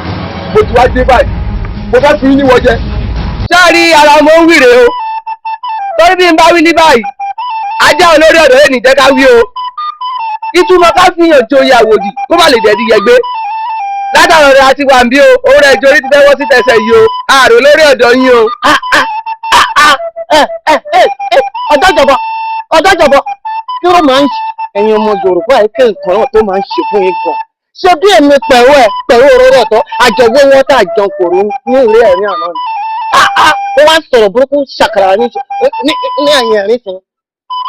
Mo ti wá dé báyìí. Mo fẹ́ fi yín ní wọ́jẹ.
Sọ́ọ̀rí ara ọmọ ń wíre o. Torí bí n bá wí ní báyìí, ajá olórí ọ̀dọ́ lè ní jẹ́ ká wí o. Ìtumọ̀ ká fi hàn joyè àwòdì kó má lè dẹ̀dí yẹgbé. Látàrọ̀ rẹ̀ àti wà ń bí o, òun rẹ̀ jorí ti fẹ́ wọ́ sí tẹsẹ̀ yìí o, ààrò lórí ọ̀dọ́ yín o.
Ọ̀dọ́jọ̀bọ, ọ̀dọ́jọ̀bọ, kí ló máa ń ṣe ẹ̀yin ọmọ Yorùbá ẹ̀ kí nǹkan náà tó máa ń ṣe fún yín gan. Ṣé bí èmi pẹ̀lú ẹ̀ pẹ̀lú òróró ọ̀tọ̀ àjọwọ́ wọn tá àjọ kòrò ní ilé ẹ̀rín àná ni. Ó wá sọ̀rọ̀ burúkú ṣàkàrà ní àyìn ẹ̀rín fún un.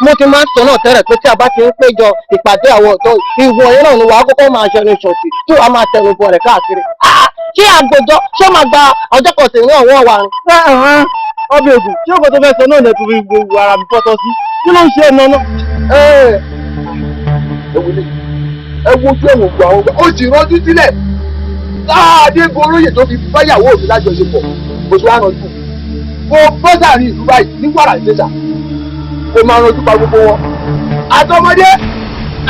Mo ti máa ń sọ náà tẹ́lẹ̀ pé tí a bá ti ń péjọ ìpàdé àwọn ọ̀dọ́ ìwọ yẹn náà ni wàá kọ́kọ́ máa ṣẹnu ṣọ̀tì tí wàá máa tẹnu bọ̀ rẹ̀ káàkiri. Ṣé àgbòjọ ṣé máa gba ọjọ́ kan sí ní ọ̀wọ́ wa ni?
Ọbẹ̀ ògùn ṣé ọkọ̀ tó fẹ́ sọ náà lẹ́tù fi gbogbo ara mi fọ́tọ́ sí? Kí ló ń ṣe ẹ̀nà náà?
Ẹ wo ojú ẹ̀wọ̀n gbọ́ àwọn ọgbà ó sì rọ́jú sílẹ̀. Adégoróyè tó fi báyàwó mi lájọṣepọ̀ kò sí wàá rànjú. Mo bọ́ sàárín ìlú báyìí ní wàrà ìṣẹ̀ṣà. Kò máa ranjú pa gbogbo wọn. Àtọmọdé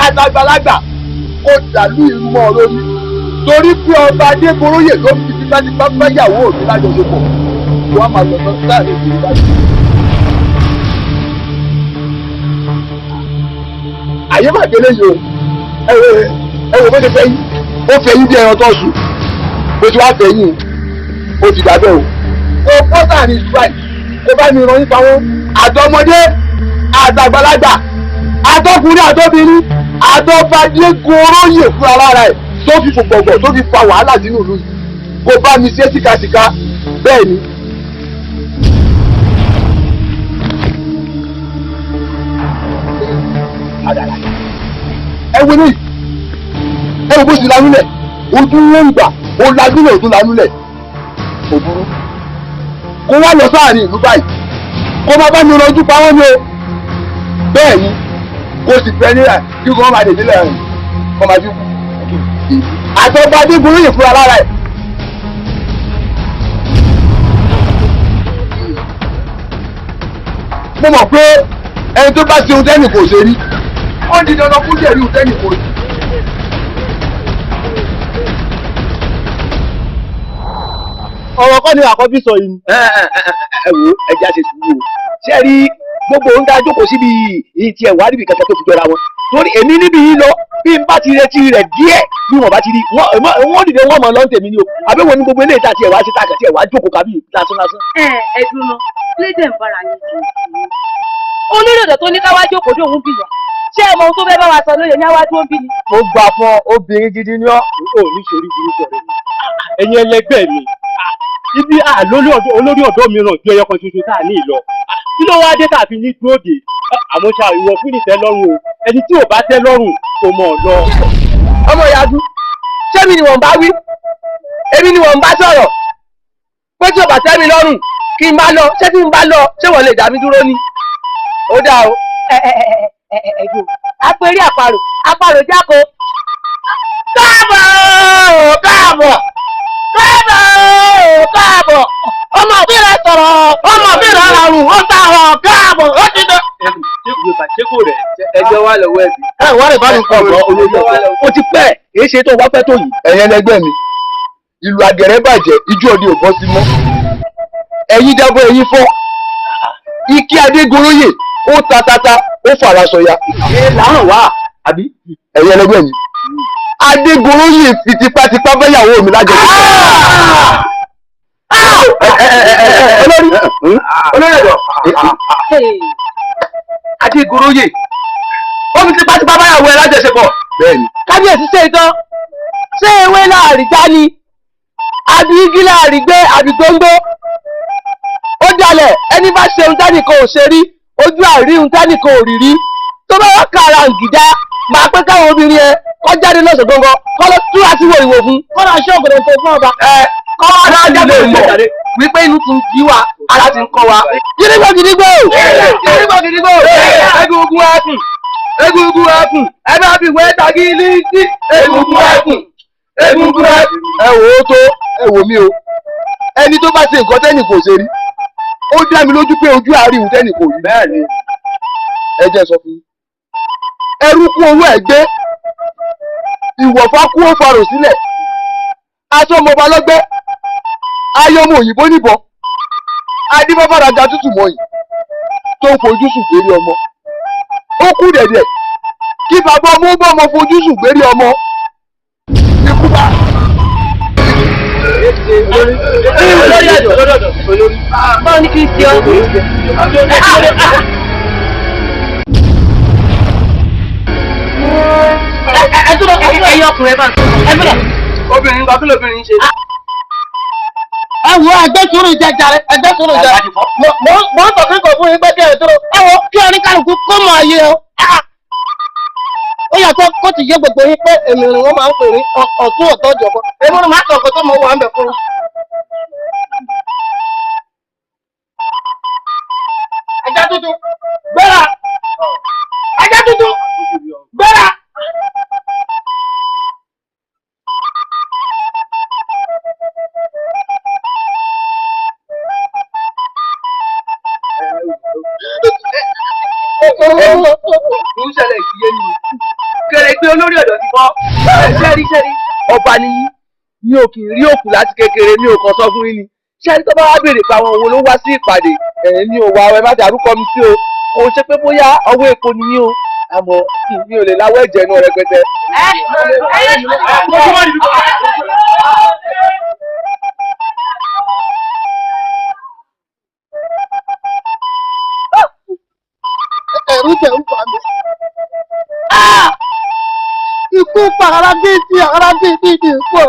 àtàgbàlagbà kò dàlú ìlú mọ́ ọ lórí. Torí pé ọba Adégoróyè ló fi tipátipá báyàwó mi lájọṣepọ̀. Wọ́n á máa lọ sáàrin ìlú báyìí. Àyè máa délé yìí o. Ẹ wo bó ṣe fẹ́ yín. Ó fẹ́ yín bí ẹran tó sùn. Bó ti wá fẹ́ yín o. Ó ti dàbẹ̀ o. Kò bọ́ sáàrin ìlú báyìí. Kò bá mi ràn yín pa wọ́n. Àtọmọdé àtàgbàlagbà àtọkùnrin àtọbìnrin àtọba Adégoróyè fúnra lára ẹ̀ tó fi fògbọ̀gbọ̀ tó fi fa wàhálà sínú ìlú yìí kò bá mi ṣe síkasìka bẹ́ẹ̀ ni. Ẹ wo ní ẹ wo bó ṣe lanúlẹ̀ ojú wọn gbà ó lanúlẹ̀ ó tún lanúlẹ̀ kò burú kó wá lọ sáàrin ìlú báyìí kó má bá mi rọjú pa wọ́n ní o bẹ́ẹ̀ ni kó sì fẹ́ nílẹ̀ kí kò má dèjì lẹ́rìn kó má fi kú àtọ́gbà Adégoróyè fúnra lára ẹ̀. Mo mọ̀ pé ẹni tó bá ṣe ohun tẹ́nì kò ṣe rí ó di dandan kó jẹ̀rí ohun tẹ́nì kò rí.
Ọ̀rọ̀ kọ́ ni àkọ́bí sọ yìí.
Ẹ wo ẹja ṣe sùúrù o. Ṣé ẹ rí gbogbo ń dá jókòó síbi yìí tí ẹ wá níbi kankan tó fi jọra wọn. Torí èmi níbi yìí lọ bí n bá ti retí rẹ̀ díẹ̀ bí wọ́n bá ti rí wọ́n dìde wọ́n mọ̀ lọ́n tèmi ni o. Àbí wo ni gbogbo eléyìí tá a ti ẹ̀ wá sí tá a kàn ti ẹ̀ wá jókòó kábí lásán lásán.
Ẹ ẹ dúró lédè ń bára yín jù. Olórí ọ̀dọ́ tó ní ká wá jókòó dé òun bìyà. Ṣé ẹ mọ ohun tó fẹ́ bá wa sọ lóye ní àwa tó ń bí ni?
Mo gbà fún obìnrin gidi ni ọ́.
Ó ní ṣorí burúkú ọ̀rẹ́ mi.
Ẹ̀yin ẹlẹgbẹ́ mi, ibi olórí ọ̀dọ́ mìíràn ju ẹyọ kan ṣoṣo tá a ní ìlọ. Kí ló wá dé tàbí ní dúró dé? Àmọ́ ṣá, ìwọ fún ìtẹ́ lọ́rùn o, ẹni tí ò bá tẹ́ lọ́rùn kò mọ̀ ọ́ lọ.
Ọmọ ìyájú, ṣé mi ni wọ́n bá wí? Èmi ni wọ́n bá sọ̀rọ̀ pé tí ò bá tẹ́ mi lọ́rùn kí n bá lọ. Ṣé tí n bá lọ, ṣé wọ́n lè dá mi dúró ni? Ó dáa o.
Ẹ ẹ ẹ ẹ ẹ ẹ apẹ̀rí àparò, àparò jáko. Káàbọ̀, káàbọ̀, káàbọ̀, káàbọ̀. Ọmọ mi rẹ sọ̀rọ̀, ọmọ mi rẹ rọrùn, ó ta ọ̀ káàbọ̀, ó ti dán.
Ẹjọ́ wà lọ́wọ́ ẹbí.
Ẹ wá lè bá mi kọ ọ̀gbọ́n olórí ọ̀dọ́. Ó ti pẹ́, èyí ṣe tó wá pẹ́ tó yìí. Ẹ̀yin ẹlẹgbẹ́ mi, ìlú àgẹ̀rẹ́ bàjẹ́, ijó òde ò bọ́ sí mọ́. Ẹ̀yin jábọ́, ẹ̀yin fọ́. Ike Adégoróyè ó ta tata, ó fara sọya.
Ẹ làárọ̀ wá àbí.
Ẹ̀yin ẹlẹgbẹ́ mi, Adégoróyè fi tipátipá báyàwó mi lájọṣepọ̀.
Olórí, olórí ọ̀dọ́, Adégoróyè ó fi tipátipá báyàwó ẹ lájọṣepọ̀?
Bẹ́ẹ̀ni.
Kábíyèsí, ṣe ìtàn ṣé ewé láàrí já ni, àbí igi láàrí gbé, àbí gbóngbó ó jalè? Ẹni bá ṣe ohun tẹ́nìkan ò ṣe rí, ojú àrí ohun tẹ́nìkan ò rí rí, tó bá wá kàrà ǹgìdá, máa pé káwọn obìnrin ẹ kọ́ jáde lọ́sọ̀ gbọ̀ngàn, kọ́ lọ túra sí wo ìwò fún.
Kọ́lá ṣé ògùn tó fún ọba.
Ẹ kọ́ wá náà jáde mọ̀ wípé inú ti ń bí wa, ara ti ń kọ́ wa. Gidigbo gidigbo gidigbo gidigbo, egungun ẹkùn, egungun ẹkùn, ẹ bá fi wé tagílí sí egungun ẹkùn, egungun ẹkùn.
Ẹ wò ó tó, ẹ wò mí o. Ẹni tó bá ṣe nǹkan tẹ́nì kò ṣe rí, ó dá mi lójú pé ojú àárín òun tẹ́nì kò rí.
Bẹ́ẹ̀ni.
Ẹ jẹ́ sọ fún yín. Ẹrú kú, owó ẹ̀ gbé. Ìwọ̀fà kú, ó farò sílẹ̀. Aṣọ́mọba lọ́gbẹ́, ayọ́mọ òyìnbó níbọn, adífáfáraga tútù mọ́yìn tó ń fojú sùn gbérí ọmọ. Ó kú dẹ̀dẹ̀ kí bàbá ọmọ ó bá ọmọ fojú sùn gbérí ọmọ. Ikú bá.
Olórí ọ̀dọ́, olórí ọ̀dọ́, olórí.
Báwo ni kí n ṣe ọ́? Ẹ tó lọ, ẹyọ ọkùnrin ẹ bá ẹ bẹ̀rẹ̀.
Obìnrin nǹkan, kí lóbìnrin ṣe?
Ẹ wo, ẹgbẹ́ sùúrù jẹjàre, ẹgbẹ́ sùúrù jẹ. Mo ń sọ kíkọ fún yín pé kí ẹ dúró. Ẹ wo, kí oníkálukú kó mọ ayé o. Ó yàtọ̀ kó ti yé gbogbo yín pé èmi ni wọ́n máa ń pè ní ọ̀tún ọ̀tọ̀ jọ̀bọ. Èmi ni màá sọ ọ̀kọ̀ tó mọ̀ wà ń bẹ̀ fún un. Ajá tuntun gbéra, ajá tuntun gbéra.
Ń ṣẹlẹ̀ ìdíyé ni kèrè pé olórí ọ̀dọ́ ti fọ́. Ṣẹ́rí ṣẹ́rí, ọba nìyí, mi ò kì í rí òkú láti kékeré. Mi ò kàn sọ fún yín ni. Ṣẹ́rí, tó bá wá béèrè pé àwọn òun ló wá sí ìpàdé, ẹ̀yìn mi ò wá, ẹ má dárúkọ mi sí o. Kò ṣe pé bóyá ọwọ́ epo ni yín o, àmọ́ mi ò lè láwọ́ ẹ̀jẹ̀ náà rẹpẹtẹ.
Ẹ̀rù tẹ̀ ń pa mí. Ikú pa ara bíi ti ara bíi ti ti pọ̀.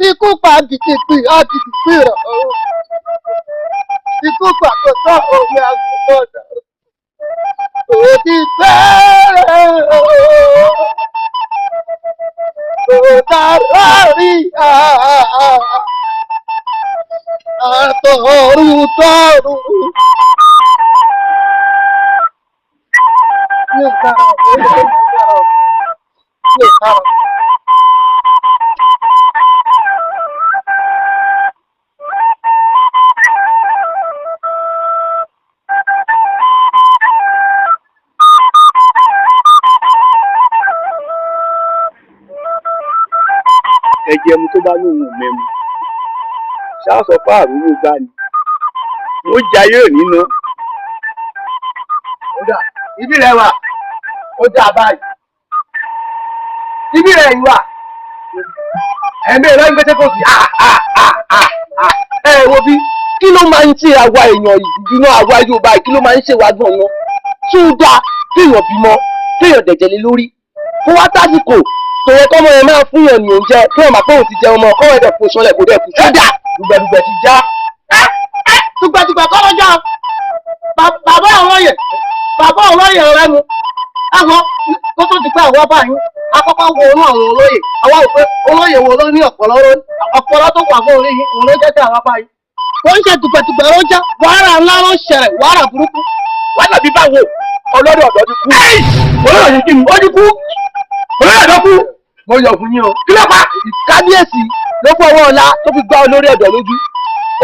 Ikú pa gidigbi agidigbi rẹ̀. Ikú pa kòtò omi àgùntàn. Òdì bẹ́ẹ̀rẹ̀ òdàrí àtọ̀rù tọ̀rù. Mi ò kára o, mi ò kára o, mi ò kára o.
Ẹ̀jẹ̀ mu tó bá lóun ò mẹ́mu ṣáà sọ pé àrùn gbá ni ó jayé òní ná.
Ibi rẹ wà, ó dà báyìí. Ibi rẹ yìí wà, ẹ̀mí rẹ ń gbẹ́sẹ̀ kò sí.
Ẹ wo bí, kí ló máa ń ṣe àwa èèyàn ìdúná, àwa Yorùbá, kí ló máa ń ṣe wá gan-an? Tí ó dáa kéèyàn bímọ, kéèyàn dẹ̀jẹ̀ lé lórí, kó wá tásìkò
Kò yẹ kọ́mọ yẹn máa fún yàn ní oúnjẹ kí wọ́n máa pé òun ti jẹun mọ́ kọ́mọ ẹ̀dẹ̀ fò sọlẹ̀ kó dẹ̀ kú sódà. Dùgbẹ̀dùgbẹ̀ ti já.
Dùgbẹ̀dùgbẹ̀ kọ́ lọ́jọ́ bàbá àwọn yẹn bàbá olóyè rẹ mu àwọn tó tó ti pẹ́ àwọn báyìí akọ́kọ́ wo inú àwọn olóyè àwọn ò pé olóyè wo ló ní ọ̀pọ̀lọ́ ọ̀pọ̀lọ́ tó wà fún orí yìí òun ló jẹ́ kí àwọn báyìí. Wọ́n ń ṣe dùgbẹ̀dùgbẹ̀ ló jẹ́ wàhálà ńlá ló ń ṣẹlẹ̀ wàhálà burúkú.
Wàhálà bíi báwo olórí ọ̀dọ́ ti kú. Olórí ọ̀dọ́ ti kú. Ó ti kú. Olórí ọ̀dọ́ kú.
Mo yọ̀ fún yín o.
Kí ló pa?
Kábíyèsí ló fọwọ́ ọlá tó fi gbá olórí ọ̀dọ́ lójú.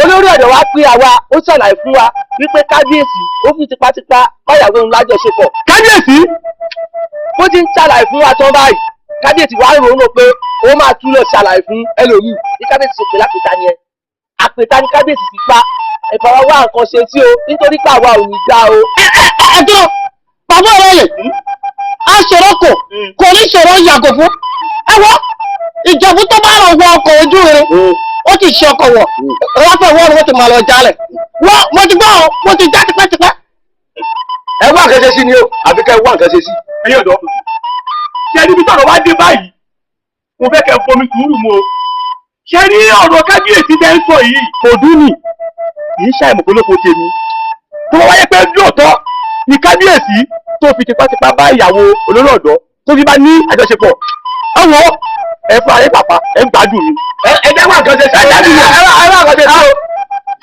Olórí ọ̀dọ́ wa pé àwa ó ṣàlàyé fún wa wípé kábíyèsí ó fi tipátipá báyàwó òun lájọṣepọ̀.
Kábíyèsí.
Bó ti ń ṣàlàyé fún wa tán báyìí, kábíyèsí wa rò ó pé ó máa tún lọ ṣàlàyé fún ẹlòmíì bí kábíyèsí ṣe pè lápẹta ni ẹ. Àpèta ni kábíyèsí ti pa ẹ̀fọ́ wa nǹkan ṣe sí o nítorí pé àwa ò ní dá o.
Ẹ dúró bàbá olóyè aṣòro kò kò ní ṣòro yàgò fún ẹ wọ Ìjẹ̀bú tó bá rọ̀ wọ ọkọ̀ ojú irin ó ti ṣe ọkọ̀ wọ̀ ráfẹ́ wọ́n ni wọ́n ti máa lọ jalè wọ́n mo ti gbọ́ ọ mo ti já tipẹ́tipẹ́.
Ẹ wá nǹkan ṣe sí ni o àbí kẹ́ ẹ wá nǹkan ṣe sí.
Ẹ̀yin ọ̀dọ́ ṣe níbi tọ̀rọ̀ wá dé báyìí mo fẹ́ kẹ́ ẹ fomi sùúrù mu o ṣe ní ọ̀rọ̀ kábíyèsí tẹ́ ń sọ yìí kò dún ni kì í ṣàìmọ̀ pé lóko tèmi tó wáyé pé lóòótọ́ ni kábíyèsí tó fi tipátipá bá ìyàwó olórí ọ̀dọ́ tó fi bá ní àjọṣepọ̀ ọwọ́ ẹ fún ayé pàpà ẹ ń gbádùn mi.
Ẹ jẹ́ wá nǹkan ṣe sí. Ẹ wá nǹkan ṣe sí o.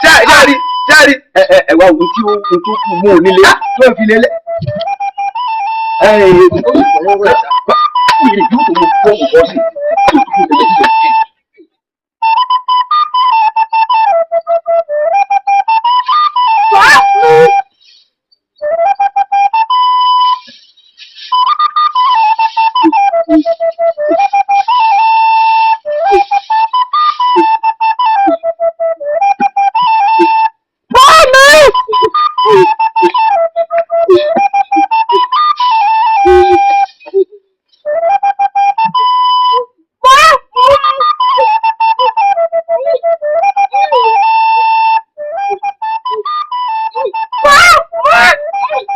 Ṣé ẹ rí ṣé ẹ rí ẹ wá ohun tí ó ohun tó kù mú onílé tó fi lélẹ̀. Ẹ ẹ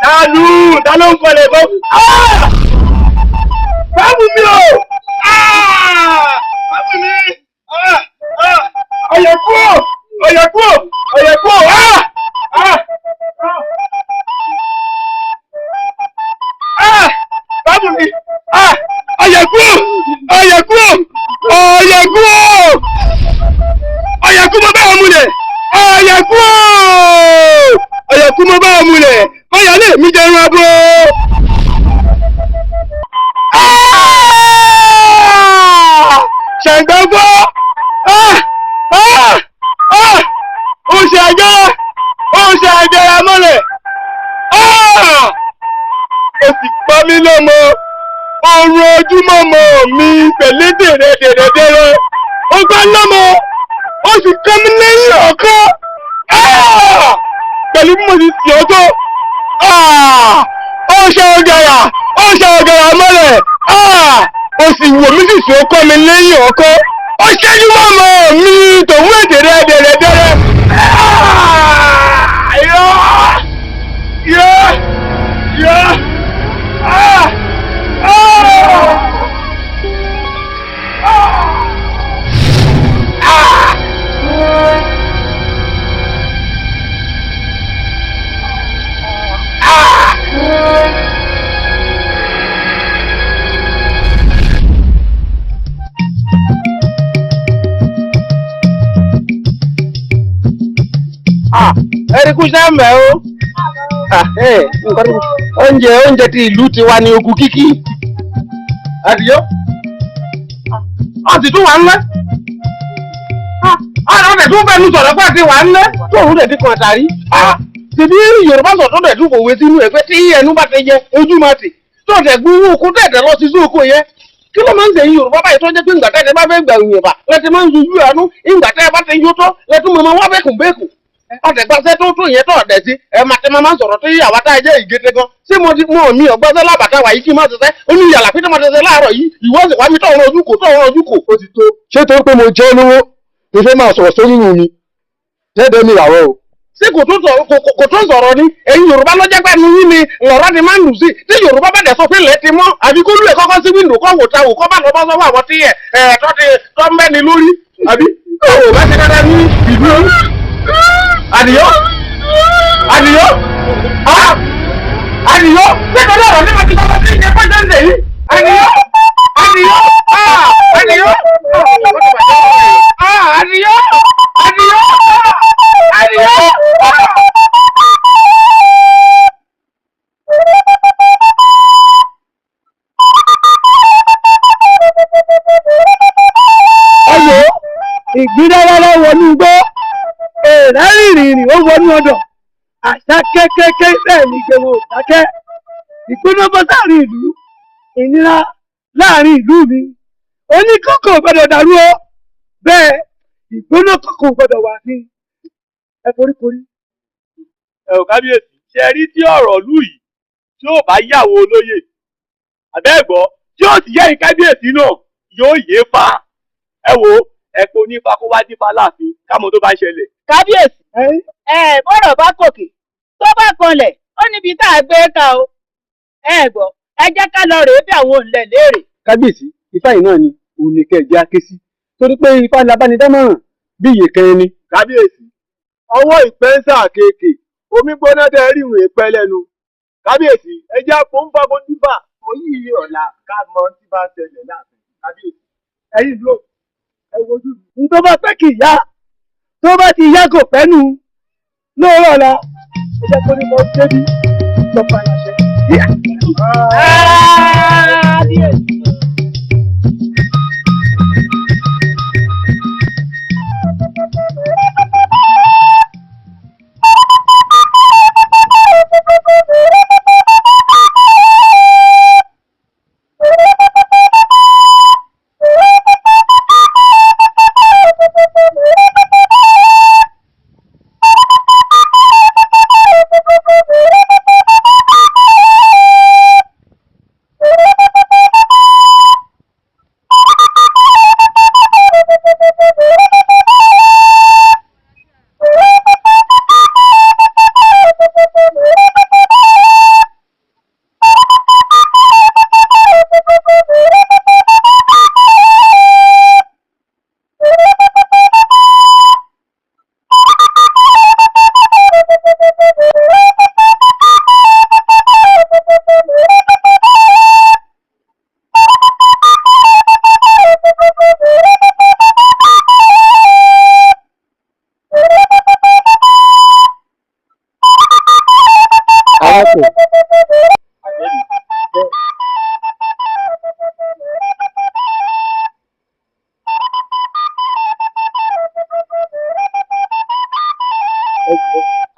Dànù ta ló ń kọlẹ̀ bọ́? Báwo mi o? Báwo mi? Ọ̀yẹ̀kú o! Ọ̀yẹ̀kú o! Ọ̀yẹ̀kú o! Báwo mi? Ọ̀yẹ̀kú o! Ọ̀yẹ̀kú o! Ọ̀yẹ̀kú o! Ọ̀yẹ̀kú mo bá wọn múlẹ̀! Ọ̀yẹ̀kú o! Ọ̀yẹ̀kú mo bá wọn múlẹ̀! Ọ̀yà lè mi jẹun abo. Ṣàǹgbọ́gbọ́! Ó ṣe àjọra! Ó ṣe àjọra mọ́lẹ̀! Ó sì pa mí lọ́mọ! Oorun ojúmọ́mọ́ mi pẹ̀lú dèrèdèrèdèrè! Ó gbá lọ́mọ! Ó sì kọ́ mi lẹ́yìn ọ̀kan! Pẹ̀lú bí mo ti sì ọ́ tó! Ó ṣe ọ̀gàrà ó ṣe ọ̀gàrà mọ́lẹ̀ ó sì wò mí sì sùn ó kọ́ mi lẹ́yìn ọkọ́ ó ṣẹ́jú mọ́mọ́ mi tòun èdè rẹ̀ dẹ̀rẹ̀dẹ̀rẹ̀.
Ẹni kú sẹ́mẹ̀ o. Oúnjẹ oúnjẹ ti ìlú tiwa ni ogun kíkí. Adìyó. A sì tún wà ń lẹ́. Ọ̀rọ̀ rẹ̀ tún fẹ́nu sọ̀rọ̀ pé àti wà ń lẹ́. Tóun rẹ̀ ti kàn àtàrí. Tèmi Yorùbá sọ̀tún tó dẹ̀ tún fòwe sínú ẹ̀ pé tí ẹnu bá ti jẹ ojú máa tì. Tó dẹ̀ gbú oko tẹ̀tẹ̀ lọ sí sóko yẹn. Kí ló máa ń sẹ̀yìn Yorùbá báyìí tó jẹ́ pé ìgbà tẹ́tẹ́ bá fẹ́ gbà òyìnbá lẹ́tí máa ń sojú àánú ìgbà tẹ́ bá ti yó tọ́ lẹ́tí mọ̀ máa wá bẹ́kùn bẹ́kùn. Ọ̀dẹ̀ gbàṣẹ́ tó tó yẹn tó ọ̀dẹ̀ sí ẹ máa tẹ́ máa sọ̀rọ̀ tó yí àwa tá a jẹ́ ìgédé gan ṣé mo ti mọ mi ọ̀gbọ́sẹ́ lábàtà wà yìí kí n má ṣiṣẹ́ ó ní ìyàlá pé tó máa ṣiṣẹ́ láàárọ̀ yìí ìwọ sì wá mi tọ̀run ojú kò tọ̀run ojú kò.
Ó ti tó. Ṣé torí pé mo jẹ́ olówó ló fẹ́ máa sọ̀rọ̀ sórí mi? Dẹ́dẹ́ mi làwọ̀ o.
Ṣé kò tó sọ̀rọ̀ ni? Ẹ̀yin Yorùbá ló jẹ́ pẹ́ẹ́nu yín ni lọ̀rọ̀ ni máa ń lù sí. Tí Yorùbá bá dẹ̀ sọ pé ilẹ̀ ti mọ́, àbí kó lulẹ̀ kọ́kọ́ sí wíńdò kọ́ wò ta wò kọ́ bá lọ bá sọ́wọ́ àwọn tí ẹ̀ tọ́ ti tọ́ mẹ́ni lórí. Àbí káwọ̀ bá ṣe dáadáa ní ìlú. Àdìyó! Àdìyó! Àdìyó! Nítorí ọ̀rọ̀ nípa ti sọ́kọ́ sí ìyẹn pẹ́jọ́ ń dè yìí. Àdìyó! Àdìyó! Àdìyó! Àdìyó! Àdìyó! Àdìyó!
Ọ̀yọ́ ìgbìdáwọ́lọ́ wọnú igbó, èèrà rìnrìn ó wọnú ọdọ̀, àṣà kékeré bẹ́ẹ̀ ni gbogbo dákẹ́. Ìgbóná bọ́ sáàrin ìlú, ìnira láàrin ìlú mi. Oníkókò gbọ́dọ̀ dàrú o, bẹ́ẹ̀ ìgbóná kòkò gbọ́dọ̀ wà ní ẹ foríkorí.
Ẹ ò kábíyèsí, ṣe rí tí ọ̀rọ̀ ìlú yìí tí ó bá yàwó olóyè àbẹ́ẹ̀gbọ́ tí ó sì yẹ ìkábíyèsí náà yóò yé fa. Ẹ wo ẹ kò ní fa kó wá dífá láàfin kámọ tó bá ń ṣẹlẹ̀.
Kábíyèsí, ẹ bọ́rọ̀ bá kòkè tó bá kanlẹ̀ ó níbi tá a gbé ká o. Ẹ gbọ́, ẹ jẹ́ ká lọ rèé bí àwọn òǹlẹ̀ léèrè.
Kábíyèsí, ifá yìí náà ni òun ní kẹ́ ẹ jẹ́ aké sí, torí pé ifá ni abánidámọ̀ràn bí iye kan ẹni.
Kábíyèsí, ọwọ́ ìpẹ́ńsà kéèké omi gbóná dẹ́ rí ìwé pẹ́ lẹ́nu. Kábíyèsí, ẹ jẹ́ àpòǹfàgódìbà oyí ọ̀la ká mọ tí bá ṣẹlẹ̀ láàfin. Kábíyèsí.
Ẹ̀yin ló ẹ wojú mi. N tó bá pẹ́ kì í yá, tó bá ti yá kò pẹ́ nù. Lóòrọ̀ ọ̀la, ẹ jẹ́ kó ní mo débi lọ́pàá láṣẹ.
Kábíyèsí.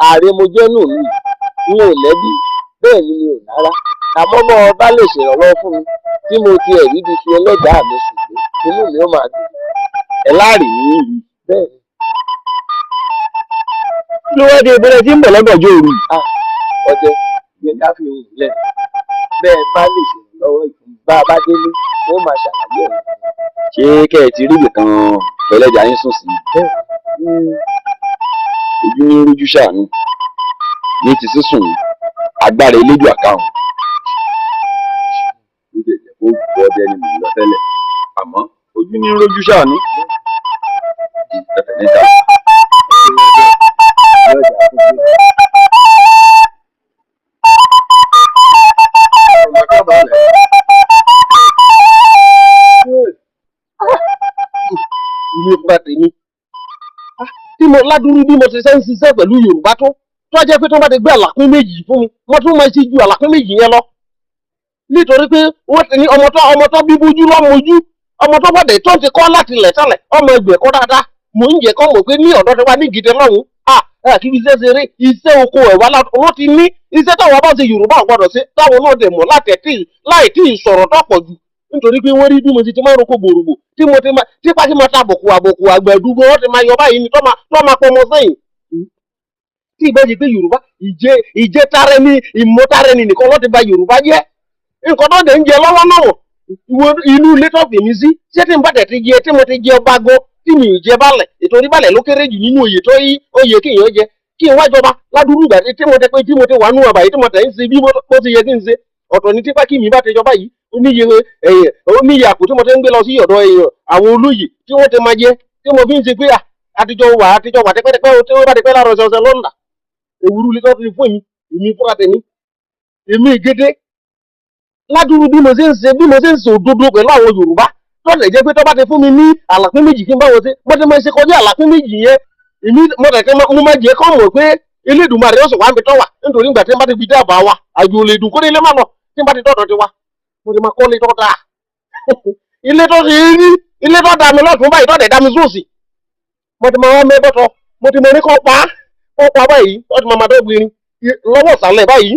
Ààrẹ mo jẹ́ nù mí, n ò lẹ́bí, bẹ́ẹ̀ ni mi ò lára. Àmọ́ bọ́ ọba lè ṣèrànwọ́ fún mi tí mo ti ẹ̀rí bí fi ẹlẹ́dàá mi ṣùgbọ́n inú mi ó máa dùn.
Ẹ láàrin ní ìlú.
Bẹ́ẹ̀ ni.
Ló wá dé ìbúrẹ́ tí ń bọ̀ lọ́gànjọ́ òru.
Ọdẹ yẹ ká fi hùn lẹ̀. Bẹ́ẹ̀ bá lè ṣèrànlọ́wọ́ ìfún bá a bá délé, ó máa ṣàlàyé ẹ̀.
Ṣé kẹ́ ẹ ti rí ibì kan ẹlẹ́jà yín sùn sí? Ojú ní rújú ṣàánú ní ti sísùn agbára elédùn àkàrùn. Ó jẹ́ jẹ́ kó gbọ́ ọdẹ ni mò ń lọ tẹ́lẹ̀, àmọ́ ojú ní rújú ṣàánú. Ẹ̀fẹ̀ níta.
Nípa tèmi tí mo ládùúrú bí mo ti ṣe ń ṣiṣẹ́ pẹ̀lú Yorùbá tó jẹ́ pé tó bá ti gbé àlàkún méjì fún mi, wọ́n tún máa ṣe ju àlàkún méjì yẹn lọ. Nítorí pé wọ́n ti ní ọmọ tó bí bójú lọ́mọjú, ọmọ tó bọ̀dẹ̀ tó ti kọ́ láti ilẹ̀ sálẹ̀, ọmọ ẹgbẹ́ kọ́ dáadáa. Mò ń jẹ́ kọ́ mọ̀ pé ní ọ̀dọ́ ti wá ní gidi lọ́hùn-ún, kí iṣẹ́ ṣeré, iṣẹ́ oko ẹ̀wà wọ́n ti ní iṣẹ́ táwọn bá ṣe Yorùbá ò gbọ́dọ̀ ṣe, táwọn náà dẹ̀ mọ̀ láti láì tí ì sọ̀rọ̀ tọ́pọ̀ jù. Nítorí pé wọ́n rí bí mo ti máa ń roko gbòrògbò tí mo ti máa tí pàṣẹ máa ta àbùkù àbùkù àgbẹ̀dúgbò wọ́n ti máa yọ báyìí ni tó máa pọmọ sẹ́yìn. Tí ìbá ṣe pé Yorùbá ìjẹtarẹni ìmọ̀tarẹni nìkan wọ́n ti bà Yorùbá jẹ́. Nǹkan tó dẹ̀ ń jẹ lọ́wọ́ náà inú ilé tó fi mí sí, ṣé tí n bá tẹ̀ ti jẹ tí mo ti jẹ ọba gan tí mi ì jẹ balẹ̀, ìtorí balẹ̀ ló kéré jù nínú oyè tó yí oyè kéèyàn jẹ.
Kí n wá jọba ládùúrú ìgbà tí mo tẹ pé tí mo ti wà nù àbàyí tí mo tẹ̀ ń ṣe bí mo ti yẹ kí n ṣe. Ọ̀tọ̀ ní tipa kí mi bá ti jọba yìí, oníye oníye àpò tí mo ti ń gbé lọ sí ọ̀dọ̀ èèyàn àwọn olóyè tí wọ́n ti máa jẹ tí mo fi ń ṣe pé àtijọ́ wà àtijọ́ wà tẹ́pẹ́tẹ́pẹ́ tí wọ́n bá ti pẹ́ láàárọ̀ ọ̀sẹ̀ lọ́nà. Ewúrú lè tọ́ ti fún mi, èmi fúnra tèmi, èmi ìgédé. Ládùúrú bí mo ṣe ń ṣe bí mo ṣe ń ṣe òdodo pẹ̀lú àwọn Yorùbá tó lè jẹ́ pé tó bá ti fún mi ní àlàpín méjì kí n bá wọn ṣe bó ti máa ṣe kọjá àlàpín méjì yẹn, èmi mo tẹ̀kẹ́ mo máa jẹ́ kọ́ mọ̀ pé Elédùmarè ó sì wá mi tọ́ wà nítorí ìgbà tí n bá ti fi dábàá wa àjò lè dùn kó ní ilé má lọ tí n bá ti tọ́dọ̀ ti wa mo ti máa kọ́ ilé tó dáa ilé tó ti rí ilé tó dá mi lọ́tún báyìí tó dẹ̀ dá mi sóòsì mo ti máa wá mẹ́bọ́tọ̀ mo ti mọ ní kọ́ pa ó pa báyìí ó ti máa máa dọ́gbìn lọ́wọ́ ìsàlẹ̀ báyìí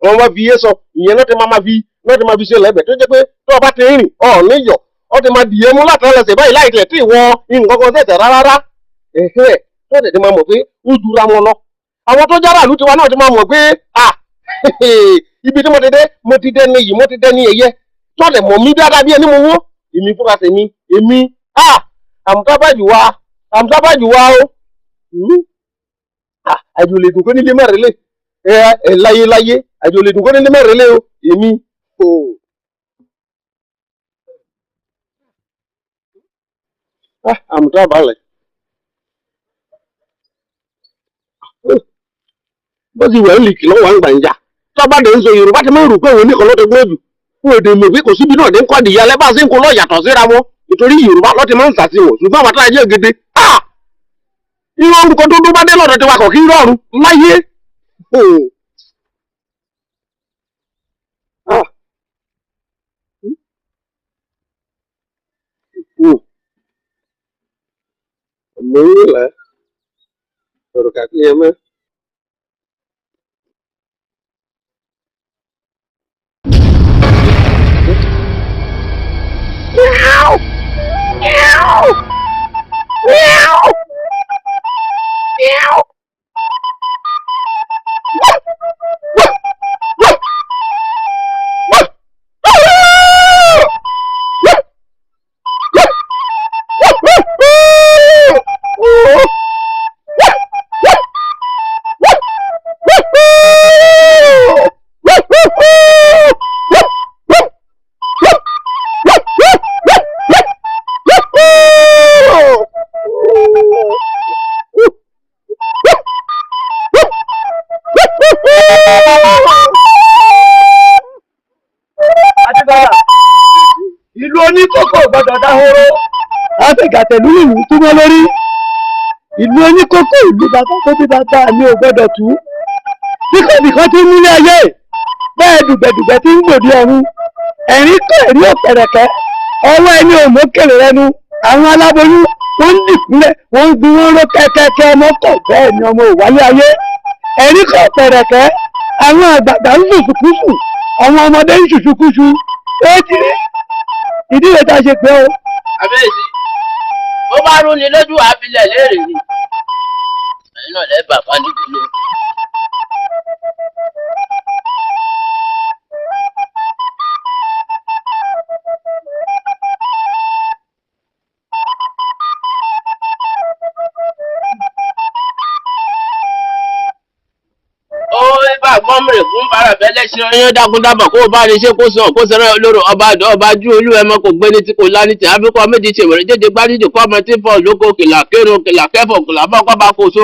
wọ́n wá fi yé sọ ìyẹn lọ́ti máa fi lọ́ti máa fi ṣe lẹ́gbẹ̀ẹ́ tó jẹ́ pé tó o bá ti rìn ọ̀ níyọ̀ ó ti máa dìé mú látàlẹ́sẹ̀ báyìí láì tẹ̀ tí ìwọ nǹkan kan ṣẹ̀ṣẹ̀ rárá ẹ̀hẹ́ tó tẹ̀ ti máa mọ̀ pé ó jura wọn lọ. Àwọn tó jára ìlú tiwa náà ti máa mọ̀ pé à ibi tí mo ti dé mo ti dẹ́ni yìí mo ti dẹ́ni ẹ̀yẹ tó lẹ̀ mọ̀ mí dáadáa bí ẹni mo wó èmi fúnra tèmi èmi à àmútábàjù wa àmútábàjù wa o àjò lè dùn kó nílé mẹ́rin lé ẹ láyé láyé àjò lè dùn kó nílé mẹ́rin lé o èmi o. Àmútábàlẹ̀. Bó ti wẹ̀ ń lìkì lọ́wọ́ ń gbàǹjà tọ́ba dẹ̀ ń sọ Yorùbá ti máa ń rò pé òun nìkan ló ti gbọ́n jù fún èdè mọ̀ pé kò síbi náà dé ń kọ́ adìyẹ alẹ́ bá a ṣe ń kó lọ́ọ̀ yàtọ̀ síra wọn nítorí Yorùbá ló ti máa ń ṣàṣìwọ̀n ṣùgbọ́n àwọn àtàlẹ́ jẹ́ gidi irú orúkọ tó tó bá dé lọ́dọ̀ tiwa kọ̀ kí ń rọrùn láyé. Mo ń là ọ̀rọ̀ kàkí yẹn mọ́.
Meow! Meow! Meow! Meow! Woof! Woof! Woof! Woof! Woof! Woof! Woof! Woof!
Ìlú oníkókó gbọ́dọ̀ dahoro. Áfíríkà tẹ̀lú ìlú túmọ̀ lórí. Ìlú oníkókó ìlú bàbá tó bí bàbá mi ò gbọ́dọ̀ tú. Bíkọ́bíkọ́ ti ń múlé ayé. Bẹ́ẹ̀ dùgbẹ̀dùgbẹ̀ ti ń gbòdì ọ̀run. Ẹ̀rín kọ́ ẹ̀rí òpẹ̀rẹ̀kẹ́. Ọwọ́ ẹni ò mókèrè rẹnu. Àwọn aláboyún wọ́n ń dìkúnlẹ̀ wọ́n ń gbin wọ́n ró kẹ́kẹ́kẹ́ ọmọ kọ̀ bẹ́ẹ̀ ni ọmọ ò wáyé ayé. Ẹ̀rín kọ́ òpẹ̀rẹ̀kẹ́. Àwọn àgbààgbà ń sùsùkúsù. Àwọn ọmọdé ń ṣùṣùkúṣu. Éèdì ìdílé tá a ṣe pé o.
Àbẹ́ẹ̀sì ó bá rú ni lójú àbílẹ̀ léèrè ni ẹ̀yin náà lẹ́ bàbá nígbìlẹ̀. Gbọ́mìrì fún bàràbẹ́lẹ́ ṣe ọyán dákúndábọ̀ kó o bá ní ṣe kó sàn kó sẹ́rẹ́ olóró ọba àdó ọba jú olú ẹmọ kò gbé ní tí kò lá ní tí àbíkọ́ méjì ṣe wẹ̀rẹ̀ jẹ́jẹ́ gbáríjì kọ́ ọmọ tí ń fọ lóko kìlà kérun kìlà kẹfọ̀ kìlà fọ́kọ́ bá kó so.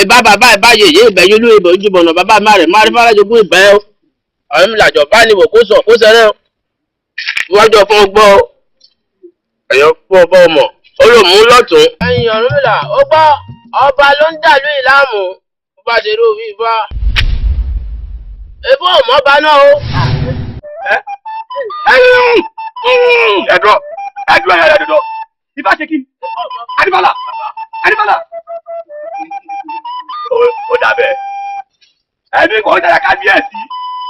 Ìbá bàbá ìbá yèyé ìbẹ̀yìn olú ìbò ìjùbọ̀nà bàbá má rẹ̀ má rí fárájogún ìbẹ́ o. Àwọn ìlàjọ̀ bá ní wò kó sàn kó sẹ́rẹ́ o. Wájọ fún gbọ́ ẹ̀yọ́ fún ọba ọmọ olómú lọ́tún. Ẹ̀yin Ọ̀rúnmìlà ó gbọ́ ọba ló ń dàlú ìlàmù bó bá ṣe rú wí bá. Ebó ọmọ ọba náà o.
Ẹ̀dọ̀ ẹ̀dọ̀ ẹ̀dọ̀ ẹ̀dọ̀ ifá ṣe kí ni Adébálà Adébálà ó dàbẹ̀ ẹ̀mí kò ń dára kábíyèsí.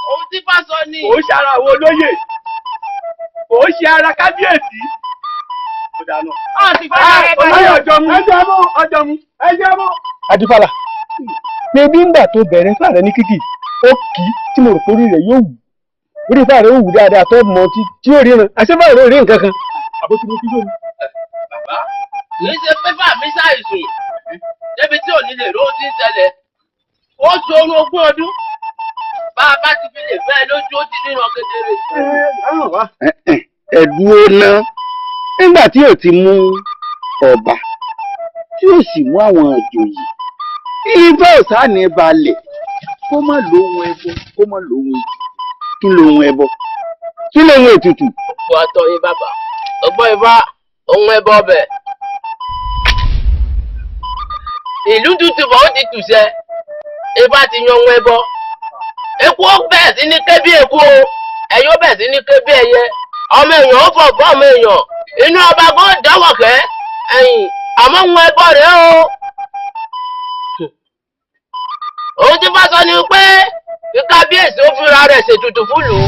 Ohun tí bá sọ ni.
Kò ń ṣe ara àwọn olóyè kò ń ṣe ara kábíyèsí. Ó dáná. Olóyè ọjọ́ mú ọjọ́ mú ẹjọ́ mú.
Adífálà pé bí ńgbà tó bẹ̀rẹ̀ fàrẹ ní kíkì ó kì í tí mo rò pé orí rẹ̀ yóò wù orí fàrẹ ó wù dáadáa tó mọ tí tí ó ríran àṣẹ fàrẹ ò rí nǹkan kan.
Àbótí mo fi lónìí.
Bàbá kì í ṣe pé fàmí ṣàìsùn Débi tí ò ní lè rówó tí ń ṣẹlẹ̀. Ó ṣorun ogún ọdún. Bá a bá ti fi lè fẹ́ lójú ó ti ríran kedere.
Ẹ dúró ná, nígbà tí ò ti mú ọba tí ò sì mú àwọn ìjòyè, ifá ò sáà ní balẹ̀ kó má lóhun ẹbọ, kó má lóhun ètùtù. Kí lóhun ẹbọ, kí lóhun ètùtù?
Òkú àtọ̀ yín bàbá. Ọgbọ́n ifá ohun ẹbọ ọbẹ̀. Ìlú tuntun bọ̀ ó ti tùṣẹ́. Ifá ti yan ohun ẹbọ. Eku ó bẹ̀rẹ̀ sí ní ké bí eku o. Ẹyẹ ó bẹ̀rẹ̀ sí ní ké bí ẹyẹ. Ọmọ èèyàn ó fọ̀ bọ́ ọmọ èèyàn. Inú ọba kò dáwọ̀kẹ́. Ẹ̀yìn àmọ́ ohun ẹbọ rèé o. Òun tí fá sọ ni pé kí kábíyèsí ó fúnra rẹ̀ ṣètùtù fúlùú.